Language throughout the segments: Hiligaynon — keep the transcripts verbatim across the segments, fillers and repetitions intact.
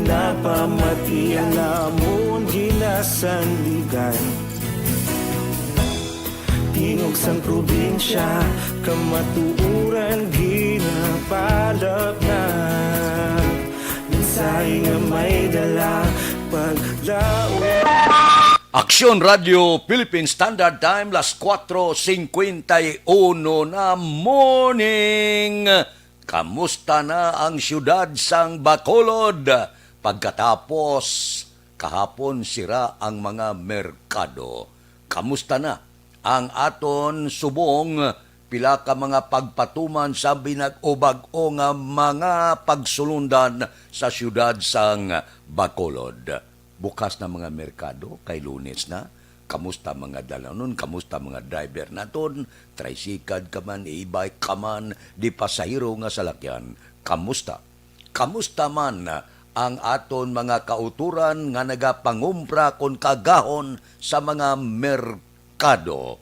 Napamatian namon ginasandigan. Tingog sang probinsya, kamatuoran ginapalapnat. Mensahe nga may dala, paglaom. Aksyon Radio Philippine Standard Time, las kuatro singkwenta y uno na morning. Kamusta na ang siyudad sang Bacolod? Pagkatapos kahapon sira ang mga merkado. Kamusta na ang aton subong? Pila ka mga pagpatuman sa binag-o-bag-o nga mga pagsulundan sa siyudad sang Bacolod? Bukas na mga merkado kay Lunes na. Kamusta mga dalanon? Kamusta mga driver naton? Tricycle ka man, e-bike ka man, di pasahero nga salakyan. Kamusta? Kamusta man ang aton mga kauturan nga nagapangumpra kon kagahon sa mga merkado?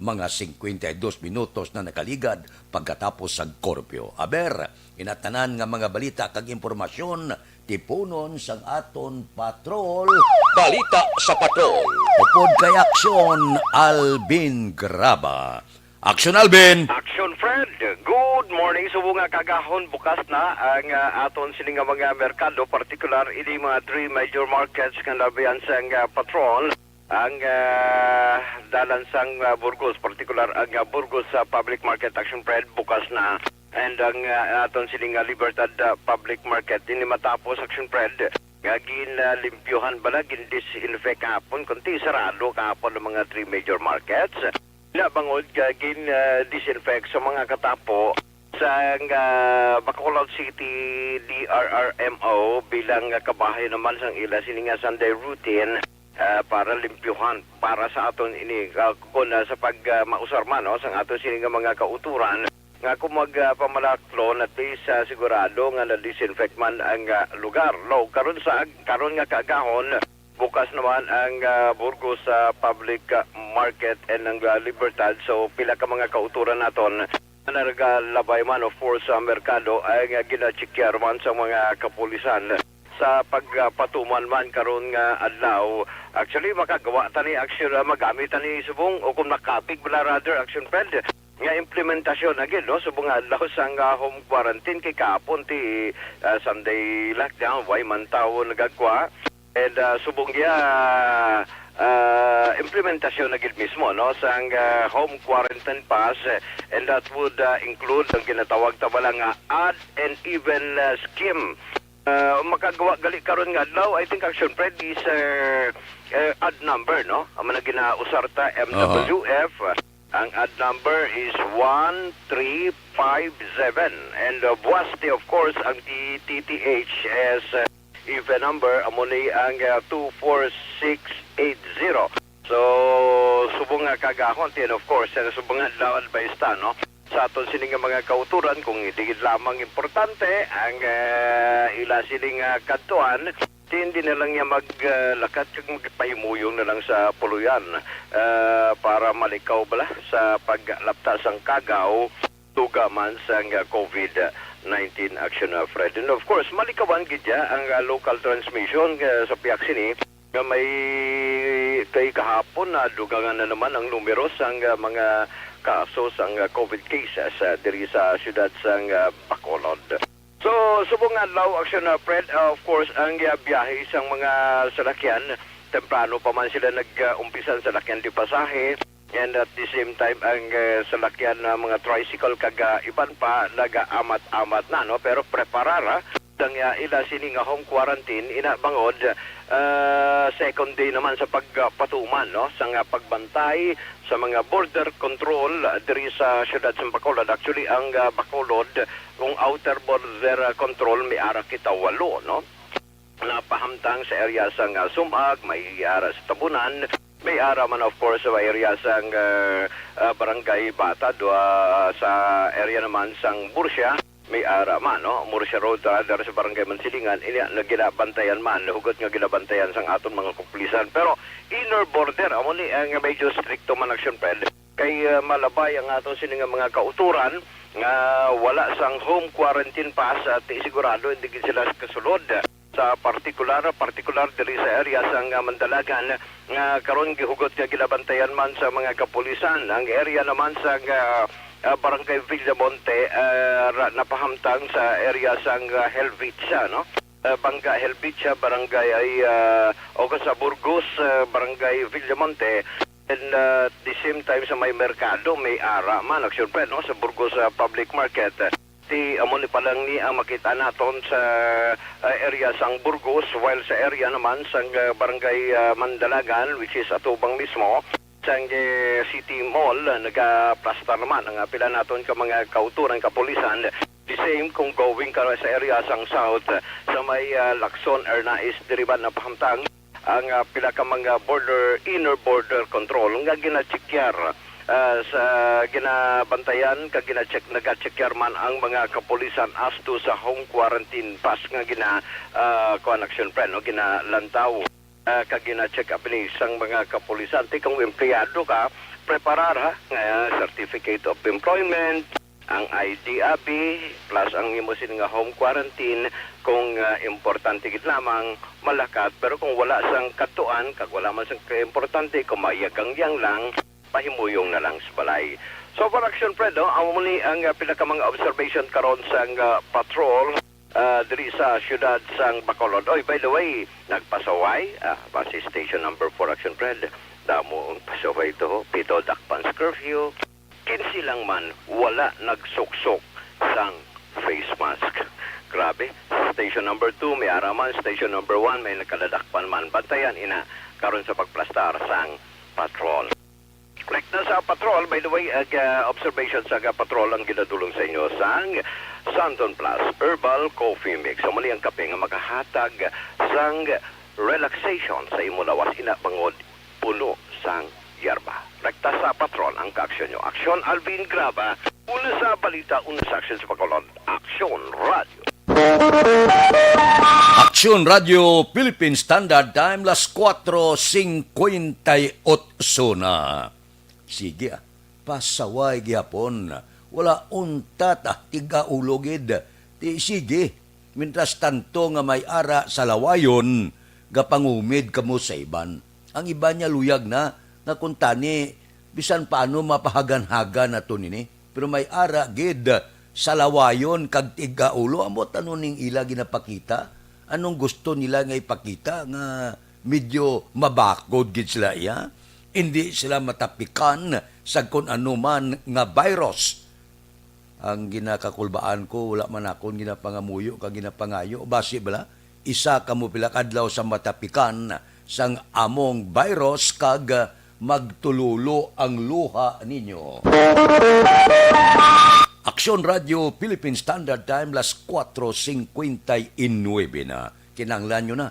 Mga singkwenta y dos minutos na nakaligad pagkatapos sang korpyo. Aber, inatanan nga mga balita kag impormasyon tipunon sang aton patrol. Balita sa Patrol. Upod kay Aksyon Alvin Graba. Aksyon Alvin. Action Fred, good morning. Subong nga kagahon, bukas na ang, ah, aton sini nga mga merkado, partikular ini mga three major markets nga labihan sang, ah, patrol. Ang, ah, dalan sang, ah, Burgos, partikular ang, ah, Burgos, ah, Public Market, Action Fred, bukas na. And ang, ah, aton sini nga Libertad, ah, Public Market, ini matapos, Action Fred, nga gin, ah, limpyuhan bala, gin disinfect kahapon, kundi sarado kahapon ang mga three major markets. Ina bangod nga gin, ah, disinfect sa mga katapo sang, ah, Bacolod City D R R M O bilang, ah, kabahin naman sang ila sini nga Sunday routine, ah, para limpyuhan para sa aton ini, ah, kun, ah, sa pag, ah, mausar man, no, sang aton sini nga mga kauturan nga kung mag, ah, pamalaklon, at least, ah, sigurado nga na-disinfect man ang, ah, lugar. No, karon sa, karon nga kaagahon, bukas naman ang, ah, Burgos sa public, ah, market and ang, ah, Libertad. So, pila ka mga kauturan naton na nagalabay man, of course, sa merkado ay nga ginacheckar man sa mga kapulisan sa pagpatuman man karon nga adlaw. Actually, makagawa ta ni action, ah, magamit ta ni subong o kung makapig bala, rather, action, Fred, nga implementasyon na gid, no? Subong nga adlaw sang, ah, home quarantine kay kahapon ti, ah, Sunday lockdown, way man tawo nagagwa. And, ah, subong niya, ah, implementasyon na gid mismo, no, sang, ah, home quarantine pass, eh, and that would, ah, include ang ginatawag ta bala nga odd and even, ah, scheme. Ah, makagawa gali karon nga adlaw, I think, action, Fred, is, uh, uh, odd number, no? Ang mga ginausar ta, M W F, ang odd number is one three five seven. And, uh, buwas ti, of course, ang T T H S, uh, even number, amo ni ang, uh, two four six eight zero. So, subong nga kagahon, and of course, uh, subong nga adlaw, advice ta, no? Sa aton sini nga mga kauturan, kung hindi gid lamang importante ang, ah, ila sini nga kadtuan, di hindi na lang niya mag, ah, lakat kag magpahimuyong na lang sa puluyan, ah, para malikaw bala sa paglapta sang kagaw, tuga man sang, ah, covid nineteen action, ah, Fred. And of course, malikawan gid ya ang, ah, local transmission, ah, sa piyak sini. Nga may kay kahapon, nadugangan na naman ang numero sang, ah, mga kaso sang, ah, covid cases, ah, diri sa siyudad sang, ah, Bacolod. So, subong nga adlaw, action, ah, Fred, ah, of course, ang, ah, biyahe sang mga salakyan, temprano pa man sila nag, ah, umpisa ang salakyan di pasahe, and at the same time, ang, ah, salakyan na mga tricycle kag, ah, iban pa nagaamat-amat na, no? Pero preparar, ah, sang, ah, ila sini nga home quarantine, ina bangod, ah, second day naman sa pagpatuman, no, sa nga pagbantay sa mga border control, ah, diri sa siyudad sa Bacolod. Actually, ang, ah, Bacolod, kung outer border, ah, control, may ara kita walo, no? Napahamtang sa area sang, ah, Sumag, may ara sa Tabunan, may ara man, of course, sa area sang, ah, ah, Barangay Batad, ah, sa area naman sang Bursia, may ara man, no? Murcia Road, ah, dira sa Barangay Mansilingan, ini nga ginabantayan man, hugot nga ginabantayan sang aton mga kapulisan. Pero inner border, amo ni ang medyo stricto man, action, Fred. Kay, ah, malabay ang aton sini nga mga kauturan nga wala sang home quarantine pass, at sigurado hindi gid sila kasulod Sa partikular, partikular diri sa area sang, ah, Mandalagan, nga karon gihugot nga ginabantayan man sa mga kapulisan. Ang area naman sa, ah, ah, Barangay Villamonte, ah, ra-, napahamtang sa area sang, ah, Helvicha, no? Ah, Banga Helvicha, Barangay ay, ah, o sa Burgos, ah, Barangay Villamonte. And, ah, at the same time, sa may merkado, may ara man, Action Friend, no? Sa Burgos, ah, Public Market. Ti amo ni pa lang ni ang makita naton sa, ah, area sang Burgos, while sa area naman sang, ah, Barangay, ah, Mandalagan, which is atubang mismo sang, eh, City Mall, ah, nagaplastar naman ang, ah, pila naton ka mga kauturan, kapulisan. The same kung going ka sa area sang South, ah, sa may, ah, Lacson, Arnaiz, diri ba napahamtang ang, ah, pila ka mga border, inner border control nga ginachekyar, ah, sa ginabantayan kag ginacheck, nagachekyar man ang mga kapulisan as to sa home quarantine pass nga gina, ah, kuan, Action Friend, no, ginalantaw, ah, kag gina-check up ni sang mga kapulisan. Ti kung empleyado ka, preparar, ha, nga certificate of employment, ang I D abi, plus ang imo sini nga home quarantine, kung, ah, importante gid lamang malakat, pero kung wala sang kadtuan, kag wala man sang kaimportante, kung maiyagangyang lang, pahimuyong na lang sa balay. So, for Action Friend, no, amo ni ang, ah, pila ka mga observation karon sang, ah, patrol, ah, diri sa siyudad sang Bacolod. Oy, by the way, nagpasaway, ah, base station number four, Action Friend. Damo ang pasaway to, pito dakpan sa curfew. Kinse lang man wala nagsuksok sang face mask. Grabe. Station number two may ara man, station number one may nagkadadakpan man. Bantayan ina karon sa pagplastar sang patrol. Rekta sa patrol, by the way, ag, ah, observation sa ga patrol ang ginadulong sa inyo sang Santon Plus Herbal Coffee Mix. Amo ni ang kape nga makahatag sang relaxation sa imo lawas, ina bangod puno sang yerba. Rekta sa patrol ang kaaksyon nyo. Aksyon Alvin Graba, una sa balita, una sa aksyon sa Bacolod. Aksyon Radio. Aksyon Radio Philippine Standard Time, las kuatro singkwenta y otso na. Sige, ah, pasaway gihapon. Wala untat, ah, tiga-ulo gid. Ti, sige, mientras tanto nga may ara sa lawayon, gapangumid kamo sa iban. Ang iban niya luyag na, nga kuntani, bisan paano mapahagan-hagan nato nini. Pero may ara gid sa lawayon kag tiga-ulo. Ambot ano ning ila ginapakita? Anong gusto nila nga ipakita nga medyo mabakod gid sila iya? Indi sila matapikan sa kun ano man nga virus. Ang ginakakulbaan ko, wala man akon ginapangamuyo kag ginapangayo. Basi bala, isa kamo pila ka adlaw sa matapikan sang among virus kag magtulolo ang luha ninyo. Aksyon Radio Philippine Standard Time, las kuatro singkwenta y nuebe na. Kinahanglan nyo na.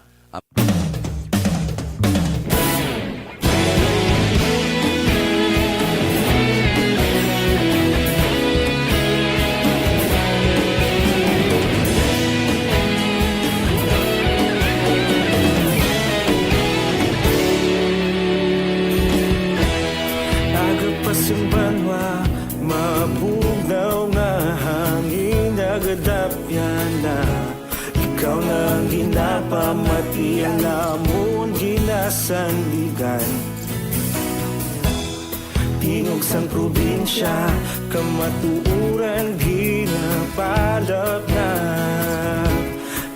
Aga pa sing banwa, mabugnaw nga hangin, nagadapyan na. Ikaw na ang ginapamati, ang amon ginasandigan. Tingog sang probinsya, kamatuoran ginapalapnap.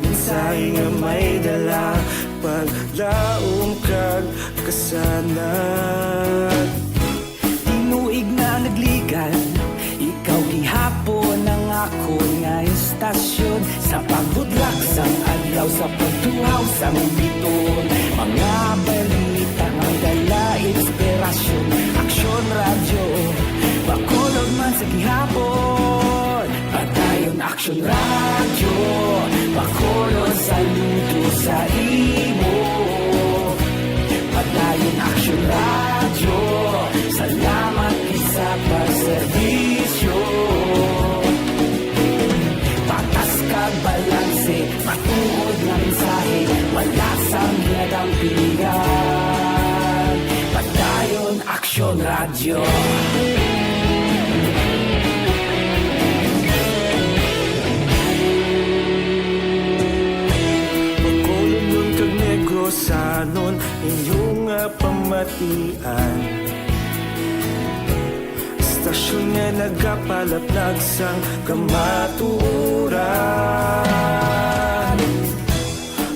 Mensahe nga may dala, paglaom kag kasanag. Tinuig na nagligan, ikaw gihapon ang akon nga istasyon. Sa pagbudlak sang adlaw, sa pagtuhaw sang biton, mga balita nga dala inspirasyon. Aksyon Radyo, Bacolod man sa gihapon. Padayon Aksyon Radyo, Bacolod, saludo sa imo. Padayon Aksyon Radyo, salamat gid sa pagserbisyo. Patas kag balanse, matuod nga mensahe, wala sang ginadampingan. Padayon Aksyon Radyo. Radyo. Matian. Istasyon nga nagapalaplag sang kamatuoran.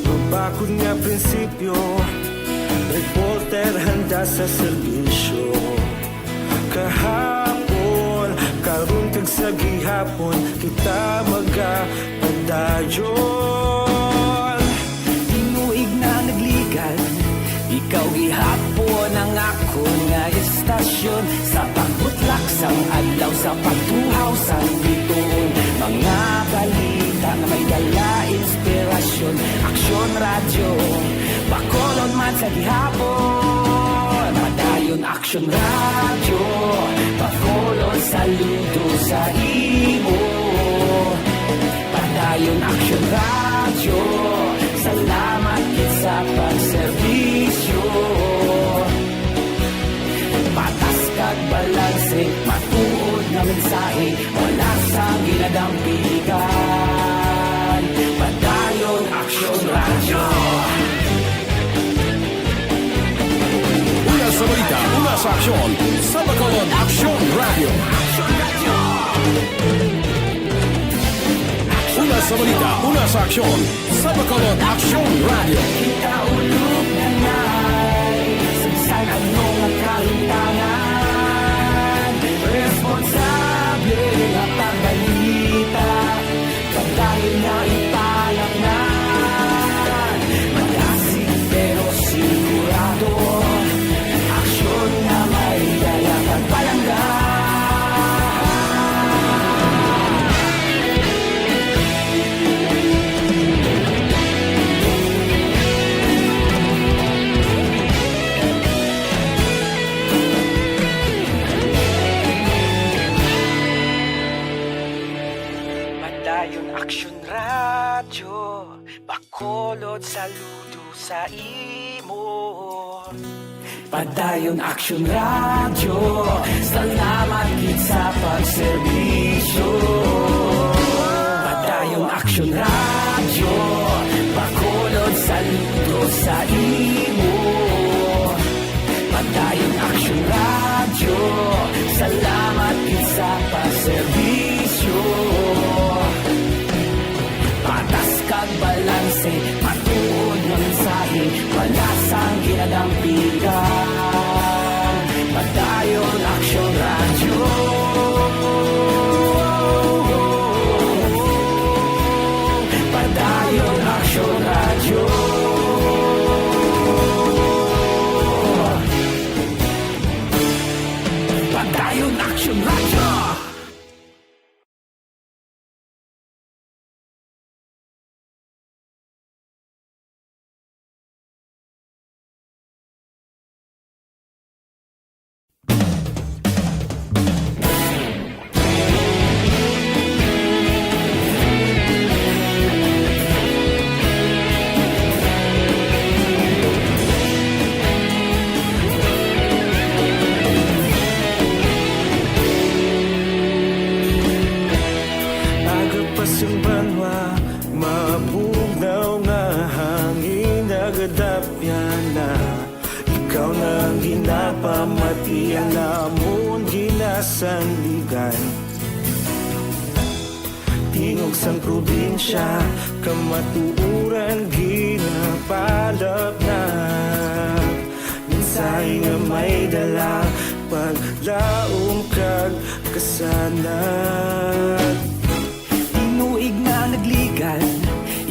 Mabakod nga prinsipyo, reporter handa sa serbisyo. Kahapon, karon kag sa gihapon, kita magapadayon. Tinuig na nagligan, ikaw gihapon ang akon nga istasyon. Sa pagbutlak sang adlaw, sa pagtuhaw sang bituon, mga balita nga may dala inspirasyon. Aksyon Radyo, Bacolod man sa gihapon. Padayon Aksyon Radyo, Bacolod, saludo sa imo. Padayon Aksyon Radyo, salamat gid sa pagserbisyo. Patas kag balanse, matuod nga mensahe, wala sang ginadampigan. Padayon Aksyon Radyo. Una sa balita, una sa aksyon, sa Bacolod Aksyon Radyo. Una sa balita, una sa aksyon, sa Bacolod Aksyon Radyo. Kita ulog na nay, sa bisan ano nga kahimtangan, responsable nga pagbalita. Padayon nga ipalatnan, malasig pero sigurado, aksyon nga may dala kag palangga. Padayon Aksyon Radyo, Bacolod, saludo sa imo. Padayon Aksyon Radyo, salamat gid sa pagserbisyo. Padayon Aksyon Radyo, Bacolod, saludo sa imo. Padayon Aksyon Radyo, salamat gid sa pagserbisyo. Patas kag balanse, matuod nga mensahe, wala sang ginadampigan. Padayon Aksyon Radyo. Padayon Aksyon Radyo. Padayon Aksyon Radyo. Aga pa sang banwa, mabugnaw nga hangin nagadapyan na. Ikaw na ang ginapamatian namon ginasandigan. Tingog sang probinsya, kamatuoran ginapalapnap. Mensahe nga may dala, paglaom kag kasanag. Tinuig na nagligan,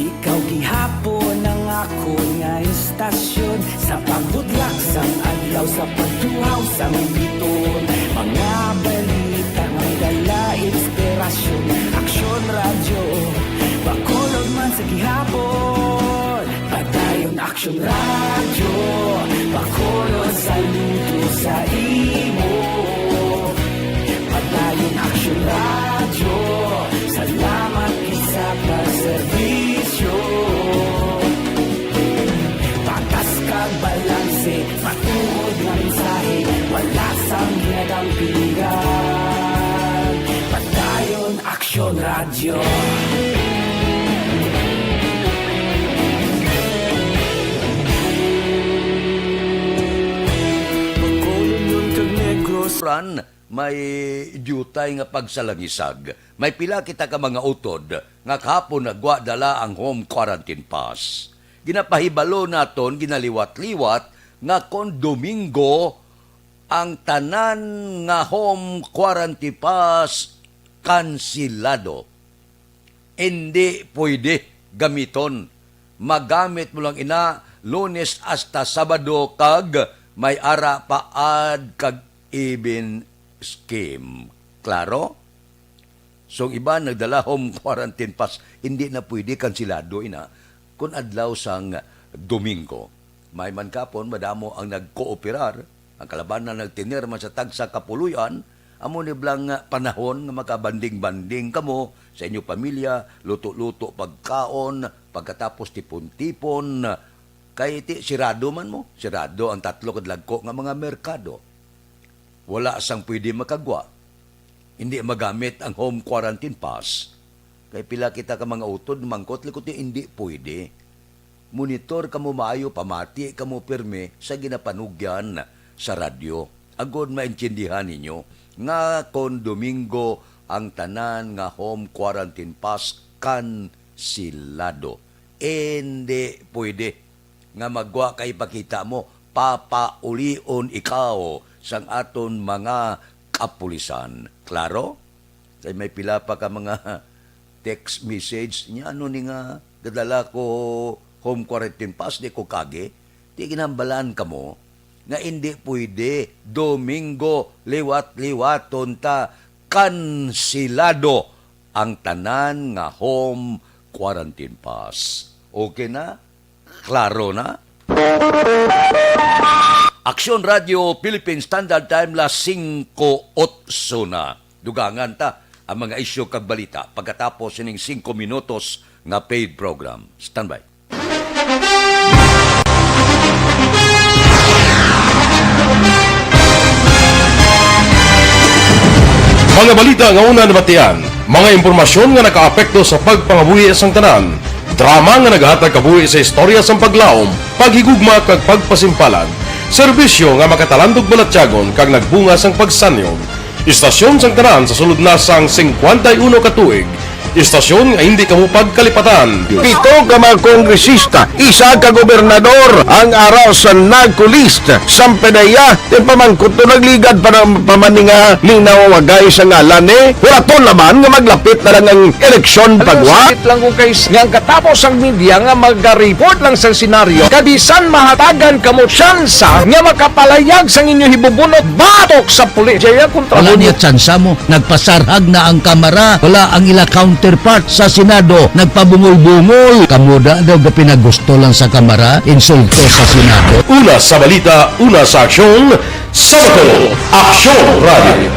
ikaw gihapon ang akon nga istasyon. Sa pagbutlak sang adlaw, sa pagtuhaw sang bituon, mga balita may dala inspirasyon. Aksyon Radyo, Bacolod man sa gihapon. Padayon Aksyon Radyo, Bacolod, saludo sa imo. Padayon Aksyon Radyo, salamat gid sa pagserbisyo. Patas kag balanse, matuod nga mensahe, wala sang ginadampigan. Padayon Aksyon Radyo. Usuran, may diutay nga pagsalangisag. May pila kita ka mga utod nga kahapon nagwa dala ang home quarantine pass. Ginapahibalo naton, ginaliwat-liwat nga kon Domingo ang tanan nga home quarantine pass kansilado. Indi pwede gamiton. Magamit mo lang ina Lunes hasta Sabado kag may ara pa ad kag even scheme. Klaro? So, ang iban nagdala home quarantine pass, hindi na pwede, kansilado ina kun adlaw sang Domingo. May man kapon, madamo ang nagkooperar, ang kalabanan nagtener man sa tagsa ka puloy-an, amo ni blang panahon nga makabanding-banding kamo sa inyo pamilya, luto-luto pagkaon, pagkatapos tipon-tipon, kay ti sirado man mo, sirado ang tatlo ka dalagko nga mga merkado. Wala sang pwede makagwa. Hindi magamit ang home quarantine pass. Kay pila kita ka mga utod, mangkot likot ni hindi pwede. Monitor kamo maayo, pamati kamo pirme sa ginapanugyan sa radyo. Agod maintindihan ninyo nga kon Domingo ang tanan nga home quarantine pass kansilado. Hindi pwede nga magwa ka ipakita mo, papaulion ikaw sang aton mga kapulisan. Klaro? Kay may pila pa ka mga text message niya, ano ni nga, gadala ko home quarantine pass, di ko kagi. Di ginambalan kamo nga hindi pwede, Domingo, liwat-liwaton ta, kansilado ang tanan nga home quarantine pass. Okay na? Klaro na? Aksyon Radio Philippine Standard Time, las singko otso na. Dugangan ta ang mga isyu kag balita pagkatapos sining singko minutos nga paid program. Standby. Mga balita nga una nabatian, mga impormasyon nga nakaapekto sa pagpangabuhi sang tanan, drama nga nagahatag kabuhi sa istorya sang paglaom, paghigugma kag pagpasimpalad, serbisyo nga makatalandog balatyagon kag nagbunga sang pagsanyog. Istasyon sang tanan sa sulod na sang singkwenta y uno ka tuig. Istasyon nga hindi kamo pagkalipatan. Pito ka mga kongresista, isa ka gobernador ang ara sa NAGCO list. Sampe na iya, ti pamangkot to nagligad pa ng pamaninga ning nawawagay sa ngalan ni. Wala to naman nga maglapit na lang ang eleksyon pagwa. Sakit lang kung kay nga ang katapos ang media nga magareport lang sa senaryo, kabisan mahatagan kamo tsansa nga makapalayag sang inyo hibubunot batok sa pulis. Jaya kontra. Wala mo niya tsansa mo. Nagpasarhag na ang Kamara. Wala ang ila counterpart sa Senado. Nagpabungol-bungol. Kamo da daw gapinagusto lang sa Kamara, insulto sa Senado. Una sa balita, una sa aksyon, sa Bacolod, Aksyon Radio.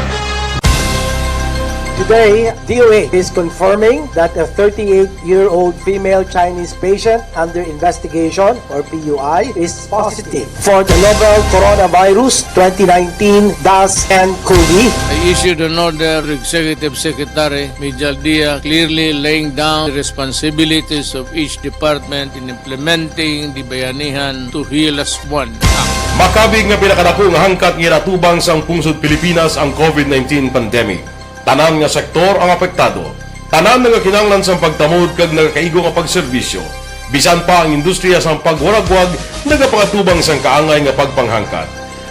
Today, D O A is confirming that a thirty-eight-year-old female Chinese patient under investigation, or P U I, is positive for the novel coronavirus twenty nineteen dash N cov. I issued an order to Executive Secretary Mijal Dia, clearly laying down the responsibilities of each department in implementing the Bayanihan to Heal as One Act. Makabig nga pinakadako nga hangkat nga ginatubang sang pungsod Pilipinas ang covid nineteen pandemic. Tanan nga sektor ang apektado. Tanan nga kinahanglan sang pagtamod kag nagakaigo nga pagserbisyo. Bisan pa ang industriya sang pagwaragwag nagapangatubang sang kaangay nga pagpanghangkat.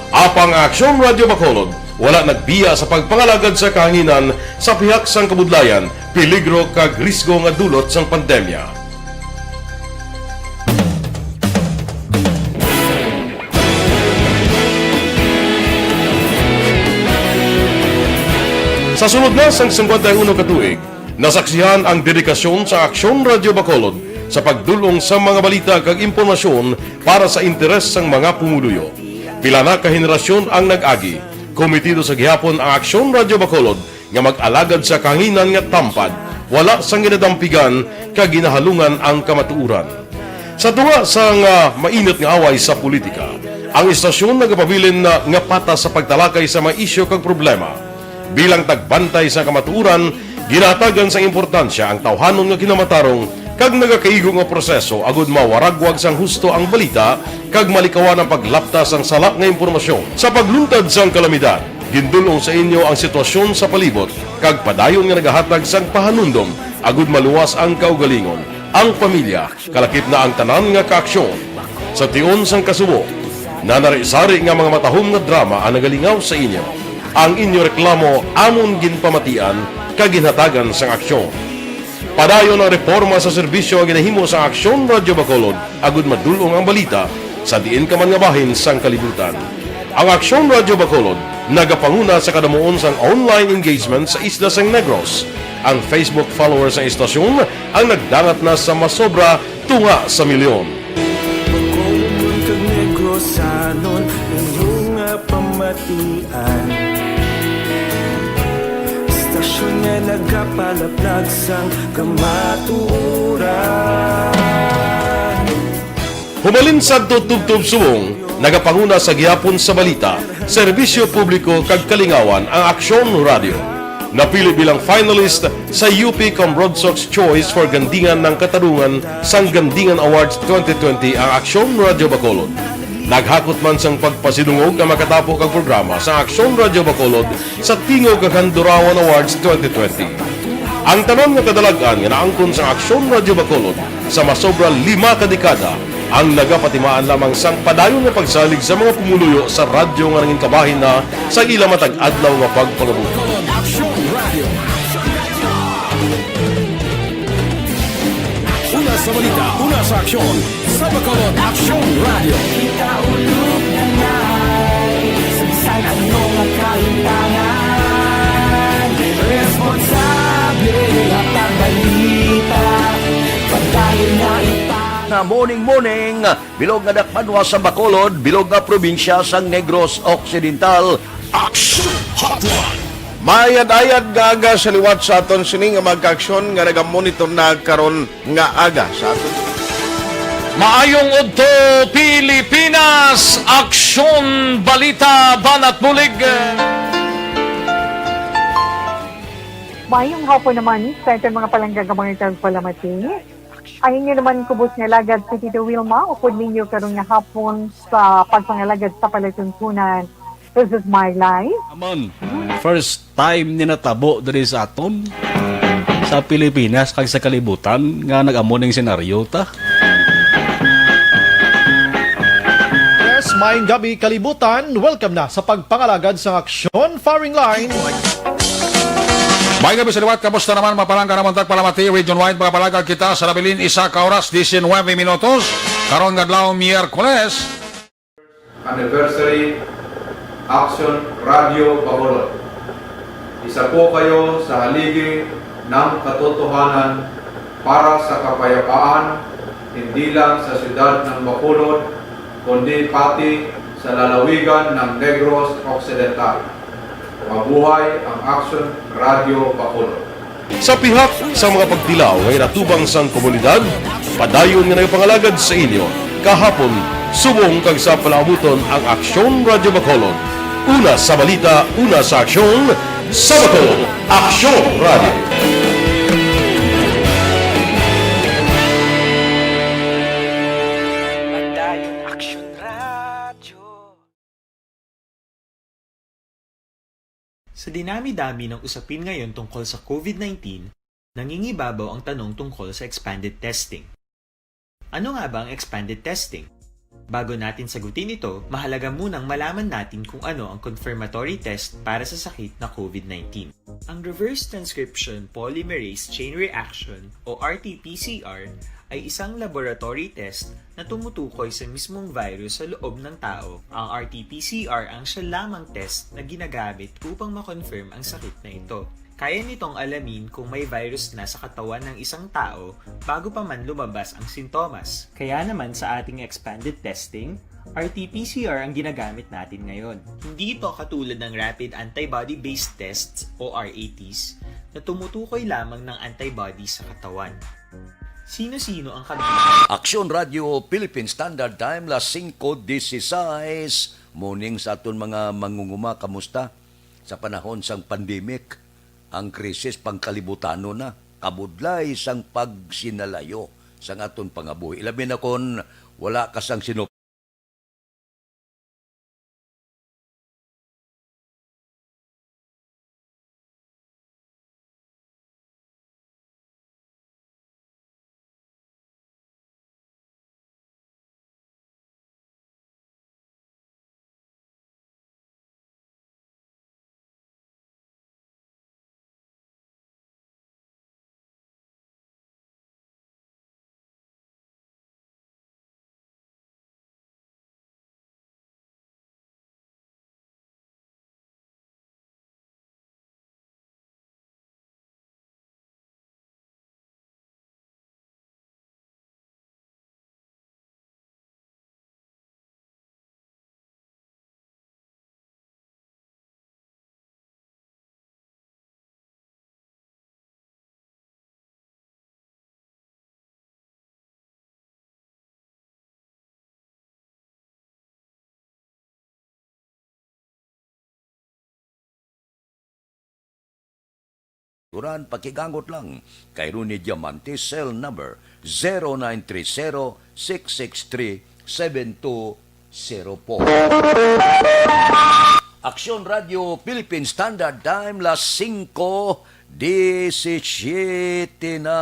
Apang ang Aksyon Radio Bacolod wala nagbiya sa pagpangalagad sa kahanginan sa pihak sang kabudlayan, peligro kag risgo nga dulot sang pandemya. Sa sulod na sang singkwenta y uno ka tuig, nasaksihan ang dedikasyon sa Aksyon Radio Bacolod sa pagdul-ong sa mga balita kag impormasyon para sa interes sang mga pumuluyo. Pila na ka henerasyon ang nag-agi, kometido sa gihapon ang Aksyon Radio Bacolod nga mag-alagad sa kahanginan nga tampad, wala sang ginadampigan kag ginahalungan ang kamatuoran. Sa tunga sang, ah, mainit nga away sa politika, ang istasyon nagapabilin na nga patas sa pagtalakay sa mga isyu kag problema. Bilang tagbantay sa kamatuoran, ginahatagan sang importansya ang tawhanon nga kinamatarong kag nagakaigo nga proseso agud mawaragwag sang husto ang balita kag malikawan ang paglapta sang sala nga impormasyon. Sa pagluntad sang kalamidad, Gindul-ong sa inyo ang sitwasyon sa palibot kag padayon nga nagahatag sang pahanumdom agud maluwas ang kaugalingon, ang pamilya, kalakip na ang tanan nga kaaksyon. Sa tion sang kasubo, nanari-sari nga mga matahom nga drama ang nagalingaw sa inyo. Ang inyo reklamo amon ginpamatian kag ginhatagan sang aksyon. Padayon ang reporma sa serbisyo nga ginahimo sang Aksyon Radyo Bacolod agud madul-ong ang balita sa diin ka man nga bahin sang kalibutan. Ang Aksyon Radyo Bacolod nagapanguna sa kadamuon sang online engagement sa isla sang Negros. Ang Facebook followers sang istasyon ang nagdangat na sa masobra tunga sa milyon. Bacolod kag Negrosanon, inyo nga pamatian. Istasyon nga nagapalaplag sang kamatuoran. Humalin sadto tubtob subong, nagapanguna sa gihapon sa balita, serbisyo publiko kag kalingawan ang Aksyon Radio. Napili bilang finalist sa U P Cambrodsoc's Choice for Gandingan ng Katarungan sang Gandingan Awards twenty twenty ang Aksyon Radio Bacolod. Naghakot man sang pagpasidungog ang makatapo kag programa sa Aksyon Radio Bacolod sa Tingog kag Handurawan Awards twenty twenty. Ang tanan nga kadalag-an nga naangkon sang Aksyon Radio Bacolod sa masobra lima ka dekada ang nagapatimaan lamang sang padayon nga pagsalig sa mga pumuluyo sa radyo nga nangin kabahin na sa ila matag adlaw nga pagpangabuhi. Aksyon Radio. Una sa balita, una sa aksyon. Sa Bacolod Aksyon Radio. Ikaulog na ngay, sa bisan ano nga kahimtangan. Responsable, hatag balita, padayon nga ipang- Nga morning, morning, bilog nga dakbanwa sa Bacolod, bilog nga probinsya sang Negros Occidental. Aksyon Hotline. Mayad-ayad nga aga sa liwat sa aton sini nga mga kaaksyon nga nagamonitor na karon nga aga sa aton. Maayong udto, Pilipinas! Aksyon, balita, banat bulig. Maayong hapon naman sa aton mga palangga nga mga tagpalamati. Ang inyo naman kubos nga alagad si Tito Wilma, upod ninyo karon nga hapon sa pagpangalagad sa palatuntunan. This is my life. Amon, first time ni natabo diri sa aton, sa Pilipinas kag sa kalibutan nga nag-amo ning senaryo ta. Yes, maayong gabi, kalibutan. Welcome na sa pagpangalagad sang aksyon, firing line. Maayong gabi sa liwat. Kamusta naman, mga palangga namon tagpalamati? Region wide, mga palangga, kita sa nabilin isa ka oras, diecinuebe minutos. Karon nga adlaw, Miyerkules. Anniversary Action Radio Bacolod. Isa po kayo sa haligi ng katotohanan para sa kapayapaan, hindi lang sa siyudad ng Bacolod, kundi pati sa lalawigan ng Negros Occidental. Mabuhay ang Action Radio Bacolod. Sa pihak sa mga pagtilaw nga ginatubang sang komunidad, padayon nga nagapangalagad sa inyo kahapon, subong kag sa palaabuton ang Aksyon Radyo Bacolod. Una sa balita, una sa aksyon, sa Bacolod, Aksyon Radyo. Padayon Aksyon Radyo. Sa dinami-dami ng usapin ngayon tungkol sa COVID nineteen, nangingibabaw ang tanong tungkol sa expanded testing. Ano nga ba ang expanded testing? Bago natin sagutin ito, mahalaga munang malaman natin kung ano ang confirmatory test para sa sakit na COVID nineteen. Ang reverse transcription polymerase chain reaction o R T P C R ay isang laboratory test na tumutukoy sa mismong virus sa loob ng tao. Ang R T P C R ang siya lamang test na ginagamit upang ma-confirm ang sakit na ito. Kaya nitong alamin kung may virus na sa katawan ng isang tao bago pa man lumabas ang sintomas. Kaya naman sa ating expanded testing, R T P C R ang ginagamit natin ngayon. Hindi ito katulad ng rapid antibody-based tests o R A Ts na tumutukoy lamang ng antibody sa katawan. Sino-sino ang kag- Aksyon Radio Philippine Standard Time, las singko dieciséis. Morning sa aton mga mangunguma, kamusta? Sa panahon sang pandemic, ang krisis pangkalibutano na, kabudlay sang pagsinalayo sang aton pangabuhi. Ilabi na kon wala ka sang sino Turan, pakigangot lang kay Ronnie Diamante, cell number zero nine three zero, six six three, seven two zero four. Aksyon Radio Philippine Standard Time, las singko disisiete na.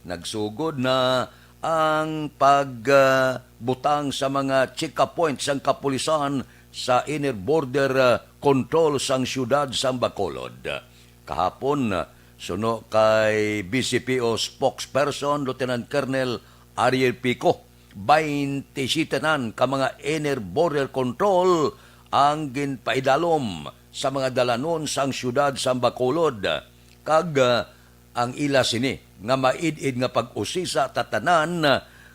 Nagsugod na ang pagbutang sa mga check-up points sang kapulisan sa inner border, ah, control sang siyudad sang Bacolod. Kahapon, ah, suno kay B C P O spokesperson Lieutenant Colonel Ariel Pico, twenty-seven ka mga inner border control ang ginpaidalom sa mga dalanon sang siyudad sang Bacolod, kag, ah, ang ila sini nga maid-id nga pag-usisa ta tanan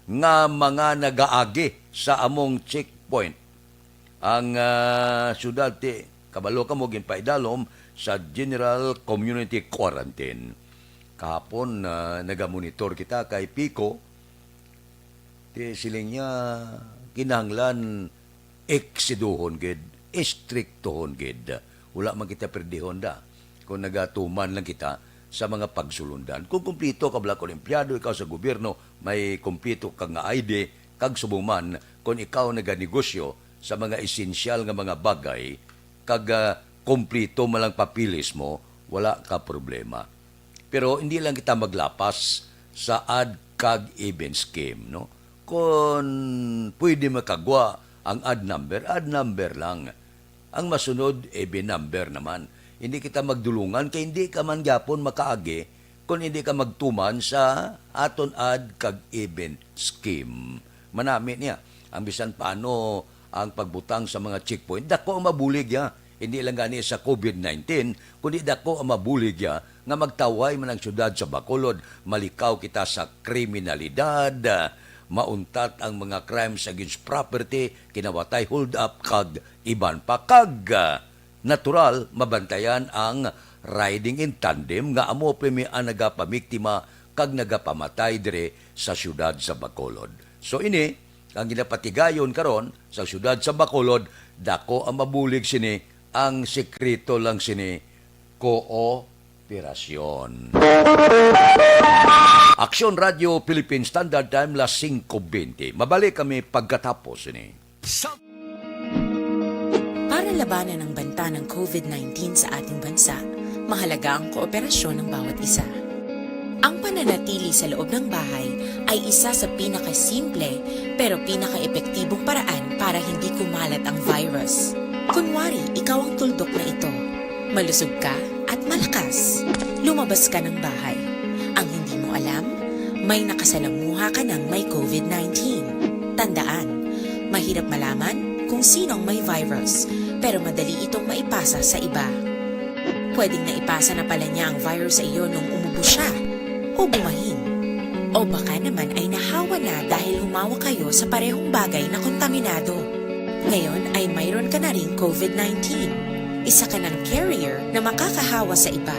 nga mga nagaagi sa among checkpoint. Ang, ah, siyudad ti kabalo kamo ginpaidalom sa General Community Quarantine. Kahapon, ah, nagamonitor kita kay Pico. Ti siling niya, kinahanglan eksiduhon gid, estriktohon gid. Wala man kita perdihon da kung nagatuman lang kita sa mga pagsulundan. Kung kumplito ka bala, kung empleyado ikaw sa gobyerno, may kumplito ka nga I D, kag subong man kung ikaw naganegosyo sa mga esensyal nga mga bagay, kag, ah, kumplito man lang papeles mo, wala ka problema. Pero hindi lang kita maglapas sa odd kag even scheme, no? Kon pwede makagwa ang odd number, odd number lang. Ang masunod, even number naman. Hindi kita magdulungan kay hindi ka man gyapon makaagi kon hindi ka magtuman sa aton odd kag even scheme. Manami niya, ang bisan paano ang pagbutang sa mga checkpoint, dako ang mabulig ya. Hindi lang gani sa COVID nineteen, kundi dako ang mabulig ya nga magtawhay man ang siyudad sa Bacolod, malikaw kita sa kriminalidad, mauntat ang mga crimes against property, kinawatay, hold up, kag iban pa. Kag, ah, natural, mabantayan ang riding in tandem nga amo pa mi ang nagapamiktima kag nagapamatay dire sa siyudad sa Bacolod. So ini, ang ginapatigayon karon sa siyudad sa Bacolod, dako ang mabulig sini, ang sekreto lang sini, kooperasyon. Aksyon Radio Philippine Standard Time, las singko bente. Mabalik kami pagkatapos sini. Sa Para labanan ang banta ng COVID nineteen sa ating bansa, mahalaga ang kooperasyon ng bawat isa. Ang pananatili sa loob ng bahay ay isa sa pinakasimple pero pinakaepektibong paraan para hindi kumalat ang virus. Kunwari, ikaw ang tuldok na ito. Malusog ka at malakas. Lumabas ka ng bahay. Ang hindi mo alam, may nakasalamuha ka ng may COVID nineteen. Tandaan, mahirap malaman kung sino ang may virus, pero madali itong maipasa sa iba. Pwedeng naipasa na pala niya ang virus sa iyo nung umubo siya o bumahin. O baka naman ay nahawa na dahil humawak kayo sa parehong bagay na kontaminado. Ngayon ay mayroon ka na ring COVID nineteen. Isa ka ng carrier na makakahawa sa iba.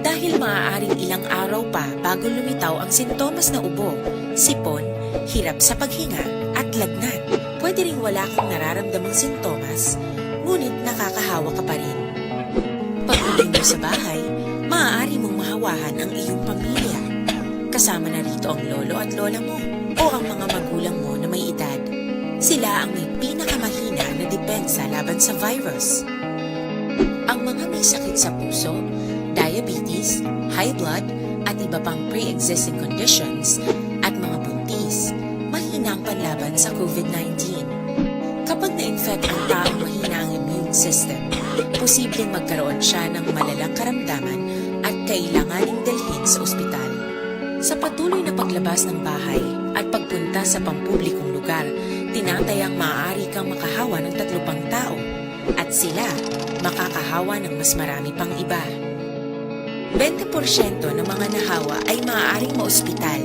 Dahil maaaring ilang araw pa bago lumitaw ang sintomas na ubo, sipon, hirap sa paghinga, at lagnat. Pwede ring wala kang nararamdamang sintomas, ngunit nakakahawa ka pa rin. Pag-uwi mo sa bahay, maaari mong mahawahan ang iyong pamilya. Kasama na rito ang lolo at lola mo o ang mga magulang mo na may edad. Sila ang may pinakamahina na depensa laban sa virus. Ang mga may sakit sa puso, diabetes, high blood, at iba pang pre-existing conditions, at mga buntis, mahina ang panlaban sa COVID nineteen. Kapag na-infect ang taong mahina ang immune system, posibleng magkaroon siya ng malalang karamdaman at kailanganing dalhin sa ospital. Sa patuloy na paglabas ng bahay at pagpunta sa pampublikong lugar, tinatayang maaari kang makahawa ng tatlo pang tao at sila makakahawa ng mas marami pang iba. Bente porsyento ng mga nahawa ay maaaring maospital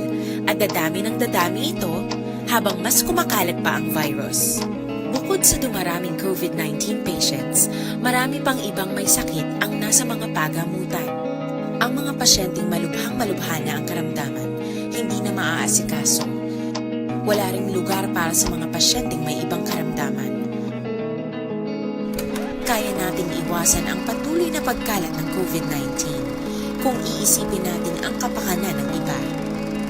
at dadami ng dadami ito habang mas kumakalat pa ang virus. Bukod sa dumaraming COVID nineteen patients, marami pang ibang may sakit ang nasa mga pagamutan. Ang mga pasyenteng malubhang-malubha na ang karamdaman, hindi na maaasikaso. Wala ring lugar para sa mga pasyenteng may ibang karamdaman. Kaya nating iwasan ang patuloy na pagkalat ng COVID nineteen Kung iisipin natin ang kapakanan ng iba,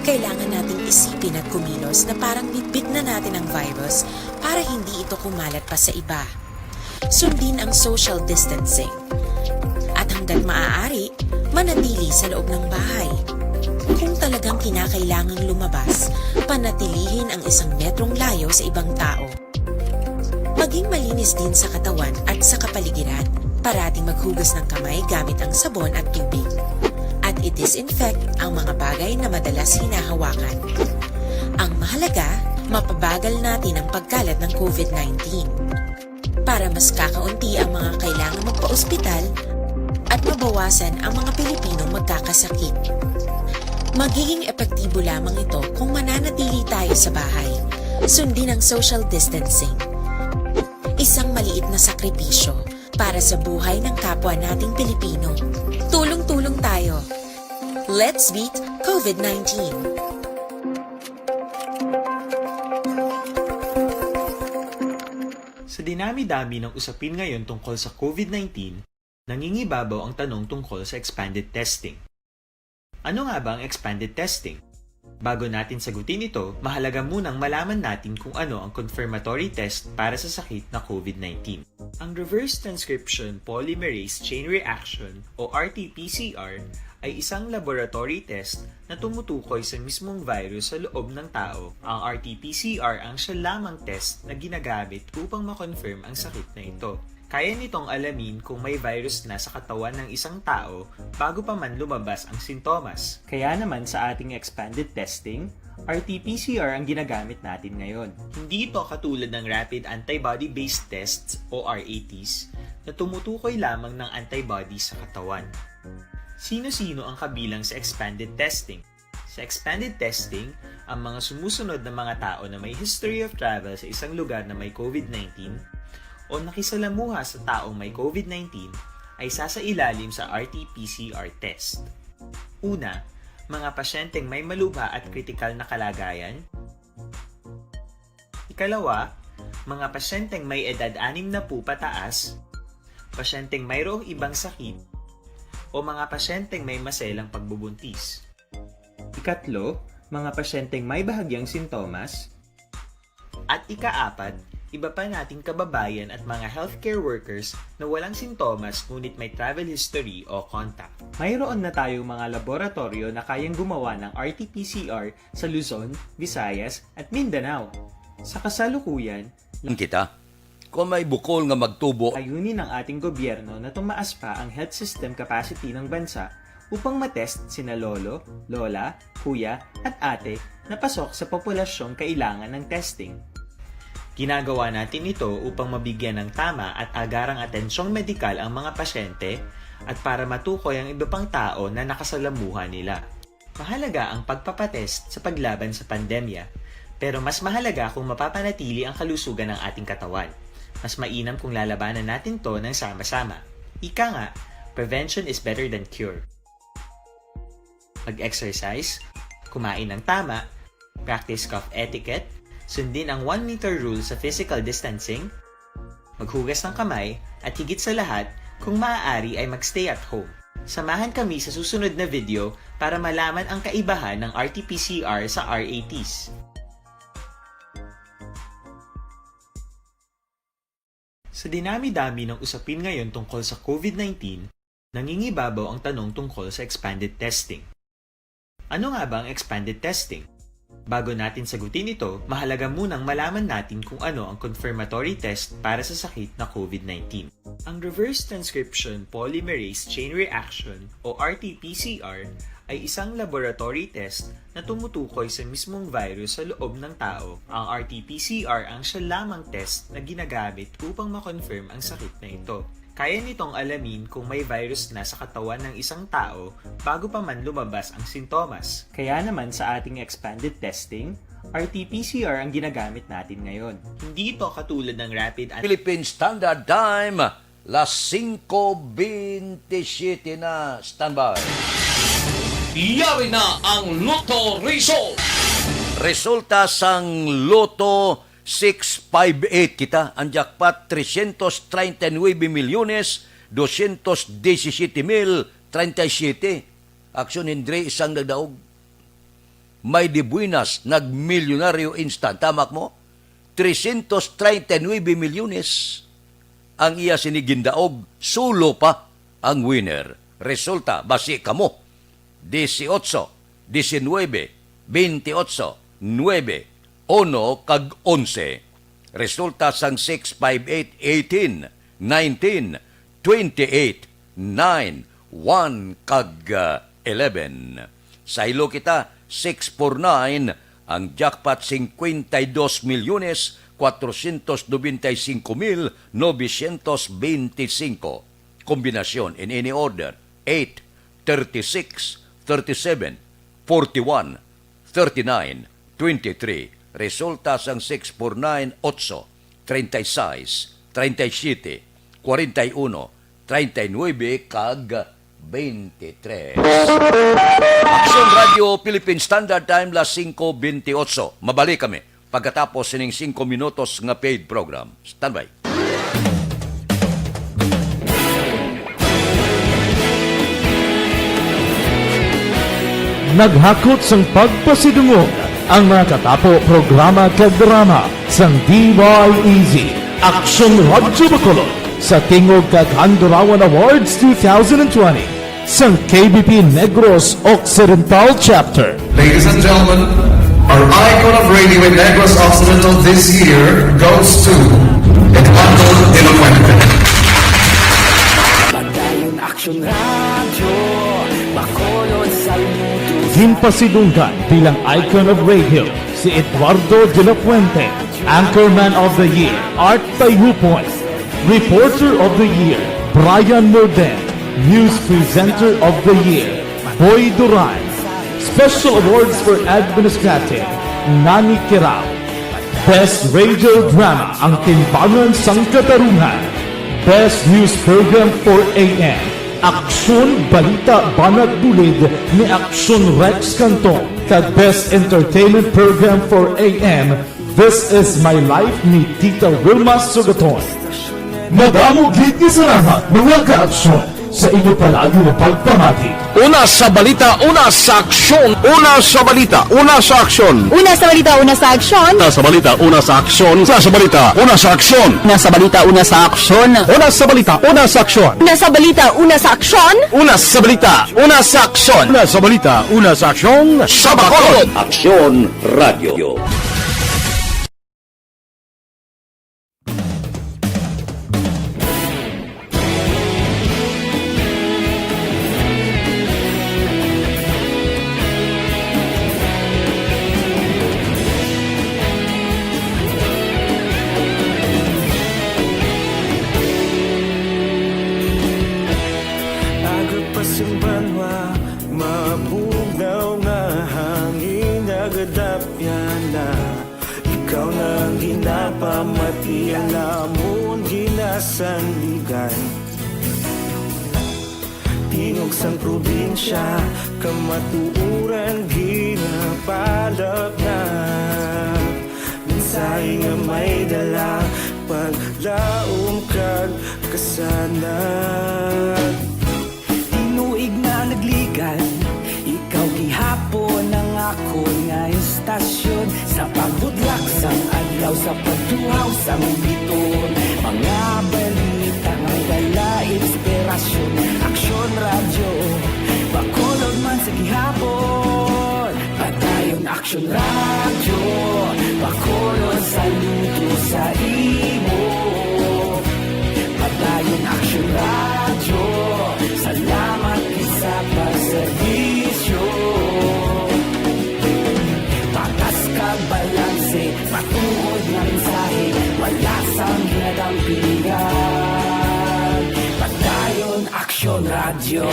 kailangan nating isipin at kumilos na parang bitbit na natin ang virus para hindi ito kumalat pa sa iba. Sundin ang social distancing. At hanggat maaari, manatili sa loob ng bahay. Kung talagang kinakailangang lumabas, panatilihin ang isang metrong layo sa ibang tao. Maging malinis din sa katawan at sa kapaligiran. Parating maghugas ng kamay gamit ang sabon at tubig. At i-disinfect ang mga bagay na madalas hinahawakan. Ang mahalaga, mapabagal natin ang pagkalat ng COVID nineteen. Para mas kakaunti ang mga kailangan magpa-ospital at mabawasan ang mga Pilipinong magkakasakit. Magiging epektibo lamang ito kung mananatili tayo sa bahay. Sundin ang social distancing. Isang maliit na sakripisyo para sa buhay ng kapwa nating Pilipino. Tulong-tulong tayo. Let's beat COVID nineteen. Sa dinami-dami ng usapin ngayon tungkol sa COVID nineteen, nangingibabaw ang tanong tungkol sa expanded testing. Ano nga ba ang expanded testing? Bago natin sagutin ito, mahalaga munang malaman natin kung ano ang confirmatory test para sa sakit na COVID nineteen. Ang reverse transcription polymerase chain reaction o R T P C R ay isang laboratory test na tumutukoy sa mismong virus sa loob ng tao. Ang R T P C R ang siya lamang test na ginagamit upang ma-confirm ang sakit na ito. Kaya nitong alamin kung may virus na sa katawan ng isang tao bago pa man lumabas ang sintomas. Kaya naman sa ating expanded testing, R T P C R ang ginagamit natin ngayon. Hindi ito katulad ng rapid antibody-based tests o R A Ts na tumutukoy lamang ng antibody sa katawan. Sino-sino ang kabilang sa expanded testing? Sa expanded testing, ang mga sumusunod na mga tao na may history of travel sa isang lugar na may COVID nineteen o nakisalamuha sa taong may COVID nineteen ay sasailalim sa R T P C R test. Una, mga pasyenteng may malubha at kritikal na kalagayan. Ikalawa, mga pasyenteng may edad anim na po pataas, pasyenteng mayroong ibang sakit, o mga pasyenteng may maselang pagbubuntis. Ikatlo, mga pasyenteng may bahagyang sintomas. At ikaapat, iba pa nating kababayan at mga healthcare workers na walang sintomas ngunit may travel history o contact. Mayroon na tayong mga laboratoryo na kayang gumawa ng R T P C R sa Luzon, Visayas, at Mindanao. Sa kasalukuyan, Kita, kung may bukol nga magtubo. Layunin ng ating gobyerno na tumaas pa ang health system capacity ng bansa upang matest sina lolo, lola, kuya, at ate na pasok sa populasyong kailangan ng testing. Ginagawa natin ito upang mabigyan ng tama at agarang atensyong medikal ang mga pasyente at para matukoy ang iba pang tao na nakasalamuha nila. Mahalaga ang pagpapatest sa paglaban sa pandemya, pero mas mahalaga kung mapapanatili ang kalusugan ng ating katawan. Mas mainam kung lalabanan natin to ng sama-sama. Ika nga, prevention is better than cure. Mag-exercise, kumain ng tama, practice cough etiquette, sundin ang one meter rule sa physical distancing, maghugas ng kamay, at higit sa lahat, kung maaari ay mag-stay at home. Samahan kami sa susunod na video para malaman ang kaibahan ng R T P C R sa R A Ts. Sa dinami-dami ng usapin ngayon tungkol sa COVID nineteen, nangingibabaw ang tanong tungkol sa expanded testing. Ano nga ba ang expanded testing? Bago natin sagutin ito, mahalaga munang malaman natin kung ano ang confirmatory test para sa sakit na COVID nineteen. Ang reverse transcription polymerase chain reaction o R T P C R ay isang laboratory test na tumutukoy sa mismong virus sa loob ng tao. Ang R T P C R ang siya lamang test na ginagamit upang ma-confirm ang sakit na ito. Kaya nitong alamin kung may virus na sa katawan ng isang tao bago pa man lumabas ang sintomas. Kaya naman sa ating expanded testing, R T P C R ang ginagamit natin ngayon. Hindi ito katulad ng rapid at Philippine Standard Time, las singko bintisiete na. Standby. Yari na ang Lotto Result. Resulta sang Lotto six five eight, kita, ang jackpot, trescientos treinta y nueve millones doscientos diecisiete mil treinta y siete. Aksyon Hindri, isang nagdaog. May Dibuenas, nagmilyonaryo instant. Tama mo? Trescientos treinta y nueve milyones ang iya sini gindaog. Sulo pa ang winner. Resulta, basi kamo. Dieciocho, diecinuebe, veintiocho, nuebe, uno, kag onse. Resulta sang six, five, eight, eighteen, nineteen, twenty-eight, nine, one, kag, ah, eleven. Saylo kita, six four nine, ang jackpot, cincuenta y dos millones cuatrocientos noventa y cinco mil novecientos veinticinco. Kombinasyon in any order, eight, thirty-six, thirty-seven, forty-one, thirty-nine, twenty-three. Resulta sang six four nine, ocho, treinta y seis, treinta y siete, cuarenta y uno, treinta y nueve, kag veintitrés. Aksyon Radio Philippine Standard Time, las singko bentiocho. Mabalik kami pagkatapos sining singko minutos nga paid program. Standby. Naghakot sang pagpasidungog ang mga katapo programa kag drama sang D Y E Z, Aksyon Radyo Bacolod, sa tingog kag Handurawan Awards two thousand twenty, sang K B P Negros Occidental Chapter. Ladies and gentlemen, our icon of radio in Negros Occidental this year goes to Eduardo de la Fuente. Padayon Aksyon Radyo, Bacolod, saludo. Ginpasidunggan bilang icon of radio si Eduardo de la Fuente, Anchorman of the Year, Art Tayupoy, Reporter of the Year, Brian Morden, News Presenter of the Year, Boy Duran, Special Awards for Administrative, Nani Kirao, Best Radio Drama, Ang Timbangan sang Katarungan, Best News Program for A M, Aksyon Balita Banat Bulid ni Aksyon Rex Cantong, kag Best Entertainment Program for A M, This Is My Life ni Tita Wilma Sugaton. Madamo gid nga salamat, mga kaaksyon, sa inyo palagi nga pagpamati. Una sa balita, una sa aksyon. Una sa balita, una sa aksyon. Una sa balita, una sa aksyon. Una sa balita, una sa aksyon. Una sa balita, una sa aksyon. Una sa balita, una sa aksyon. Una sa balita, una sa aksyon. Una sa balita, una sa aksyon. Una sa balita, una sa aksyon. Una sa balita, una sa aksyon. Sa Bacolod. Aksyon Radio. Aga pa sing banwa, mabugnaw nga hangin, nagadapyan na. Ikaw na ang ginapamati, ang amon ginasandigan. Tingog sang probinsya, kamatuoran ginapalapnag. Mensahe nga may dala, paglaom kag kasanag. Tinuig na nagligan, ikaw gihapon ang akon nga istasyon. Sa pagbudlak sang adlaw, sa pagtuhaw sang biton, mga balita may dala inspirasyon. Aksyon Radyo, Bacolod man sa gihapon. Padayon Aksyon Radyo, Bacolod, saludo sa imo. Padayon Aksyon Radyo, salamat gid sa pagserbisyo. Patas kag balanse, matuod nga mensahe, wala sang ginadampigan. Padayon Aksyon Radyo.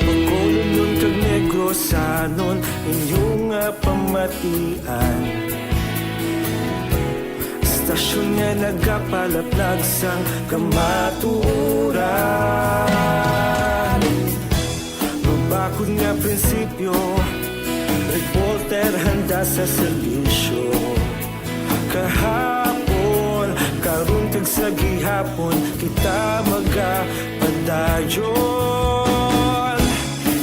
Bacolodnon kag Negrosanon, inyo nga pamatian. Istasyon nga nagapalapnag sang kamatuoran. Mabakod nga prinsipyo, reporter handa sa serbisyo. Kahapon, Sa gihapon kita magapadayon.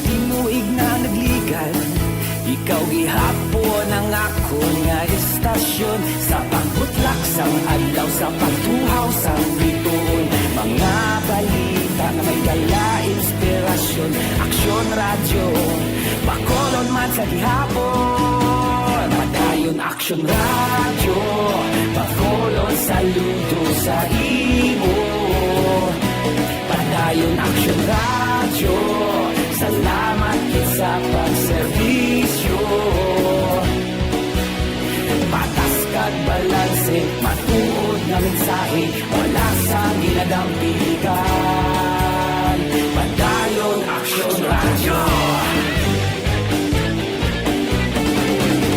Tinuig na nagligad, ikaw gihapon ang akon nga istasyon. Sa pagbutlak sang adlaw, sa pagtuhaw sang bituon, mga balita nga may dala inspirasyon. Aksyon Radyo, Bacolod man sa gihapon. Padayon Aksyon Radyo, Bacolod, saludo sa imo. Padayon Aksyon Radyo, salamat gid sa pagserbisyo. Patas kag balanse, matuod nga mensahe, wala sang ginadampigan. Padayon Aksyon Radyo.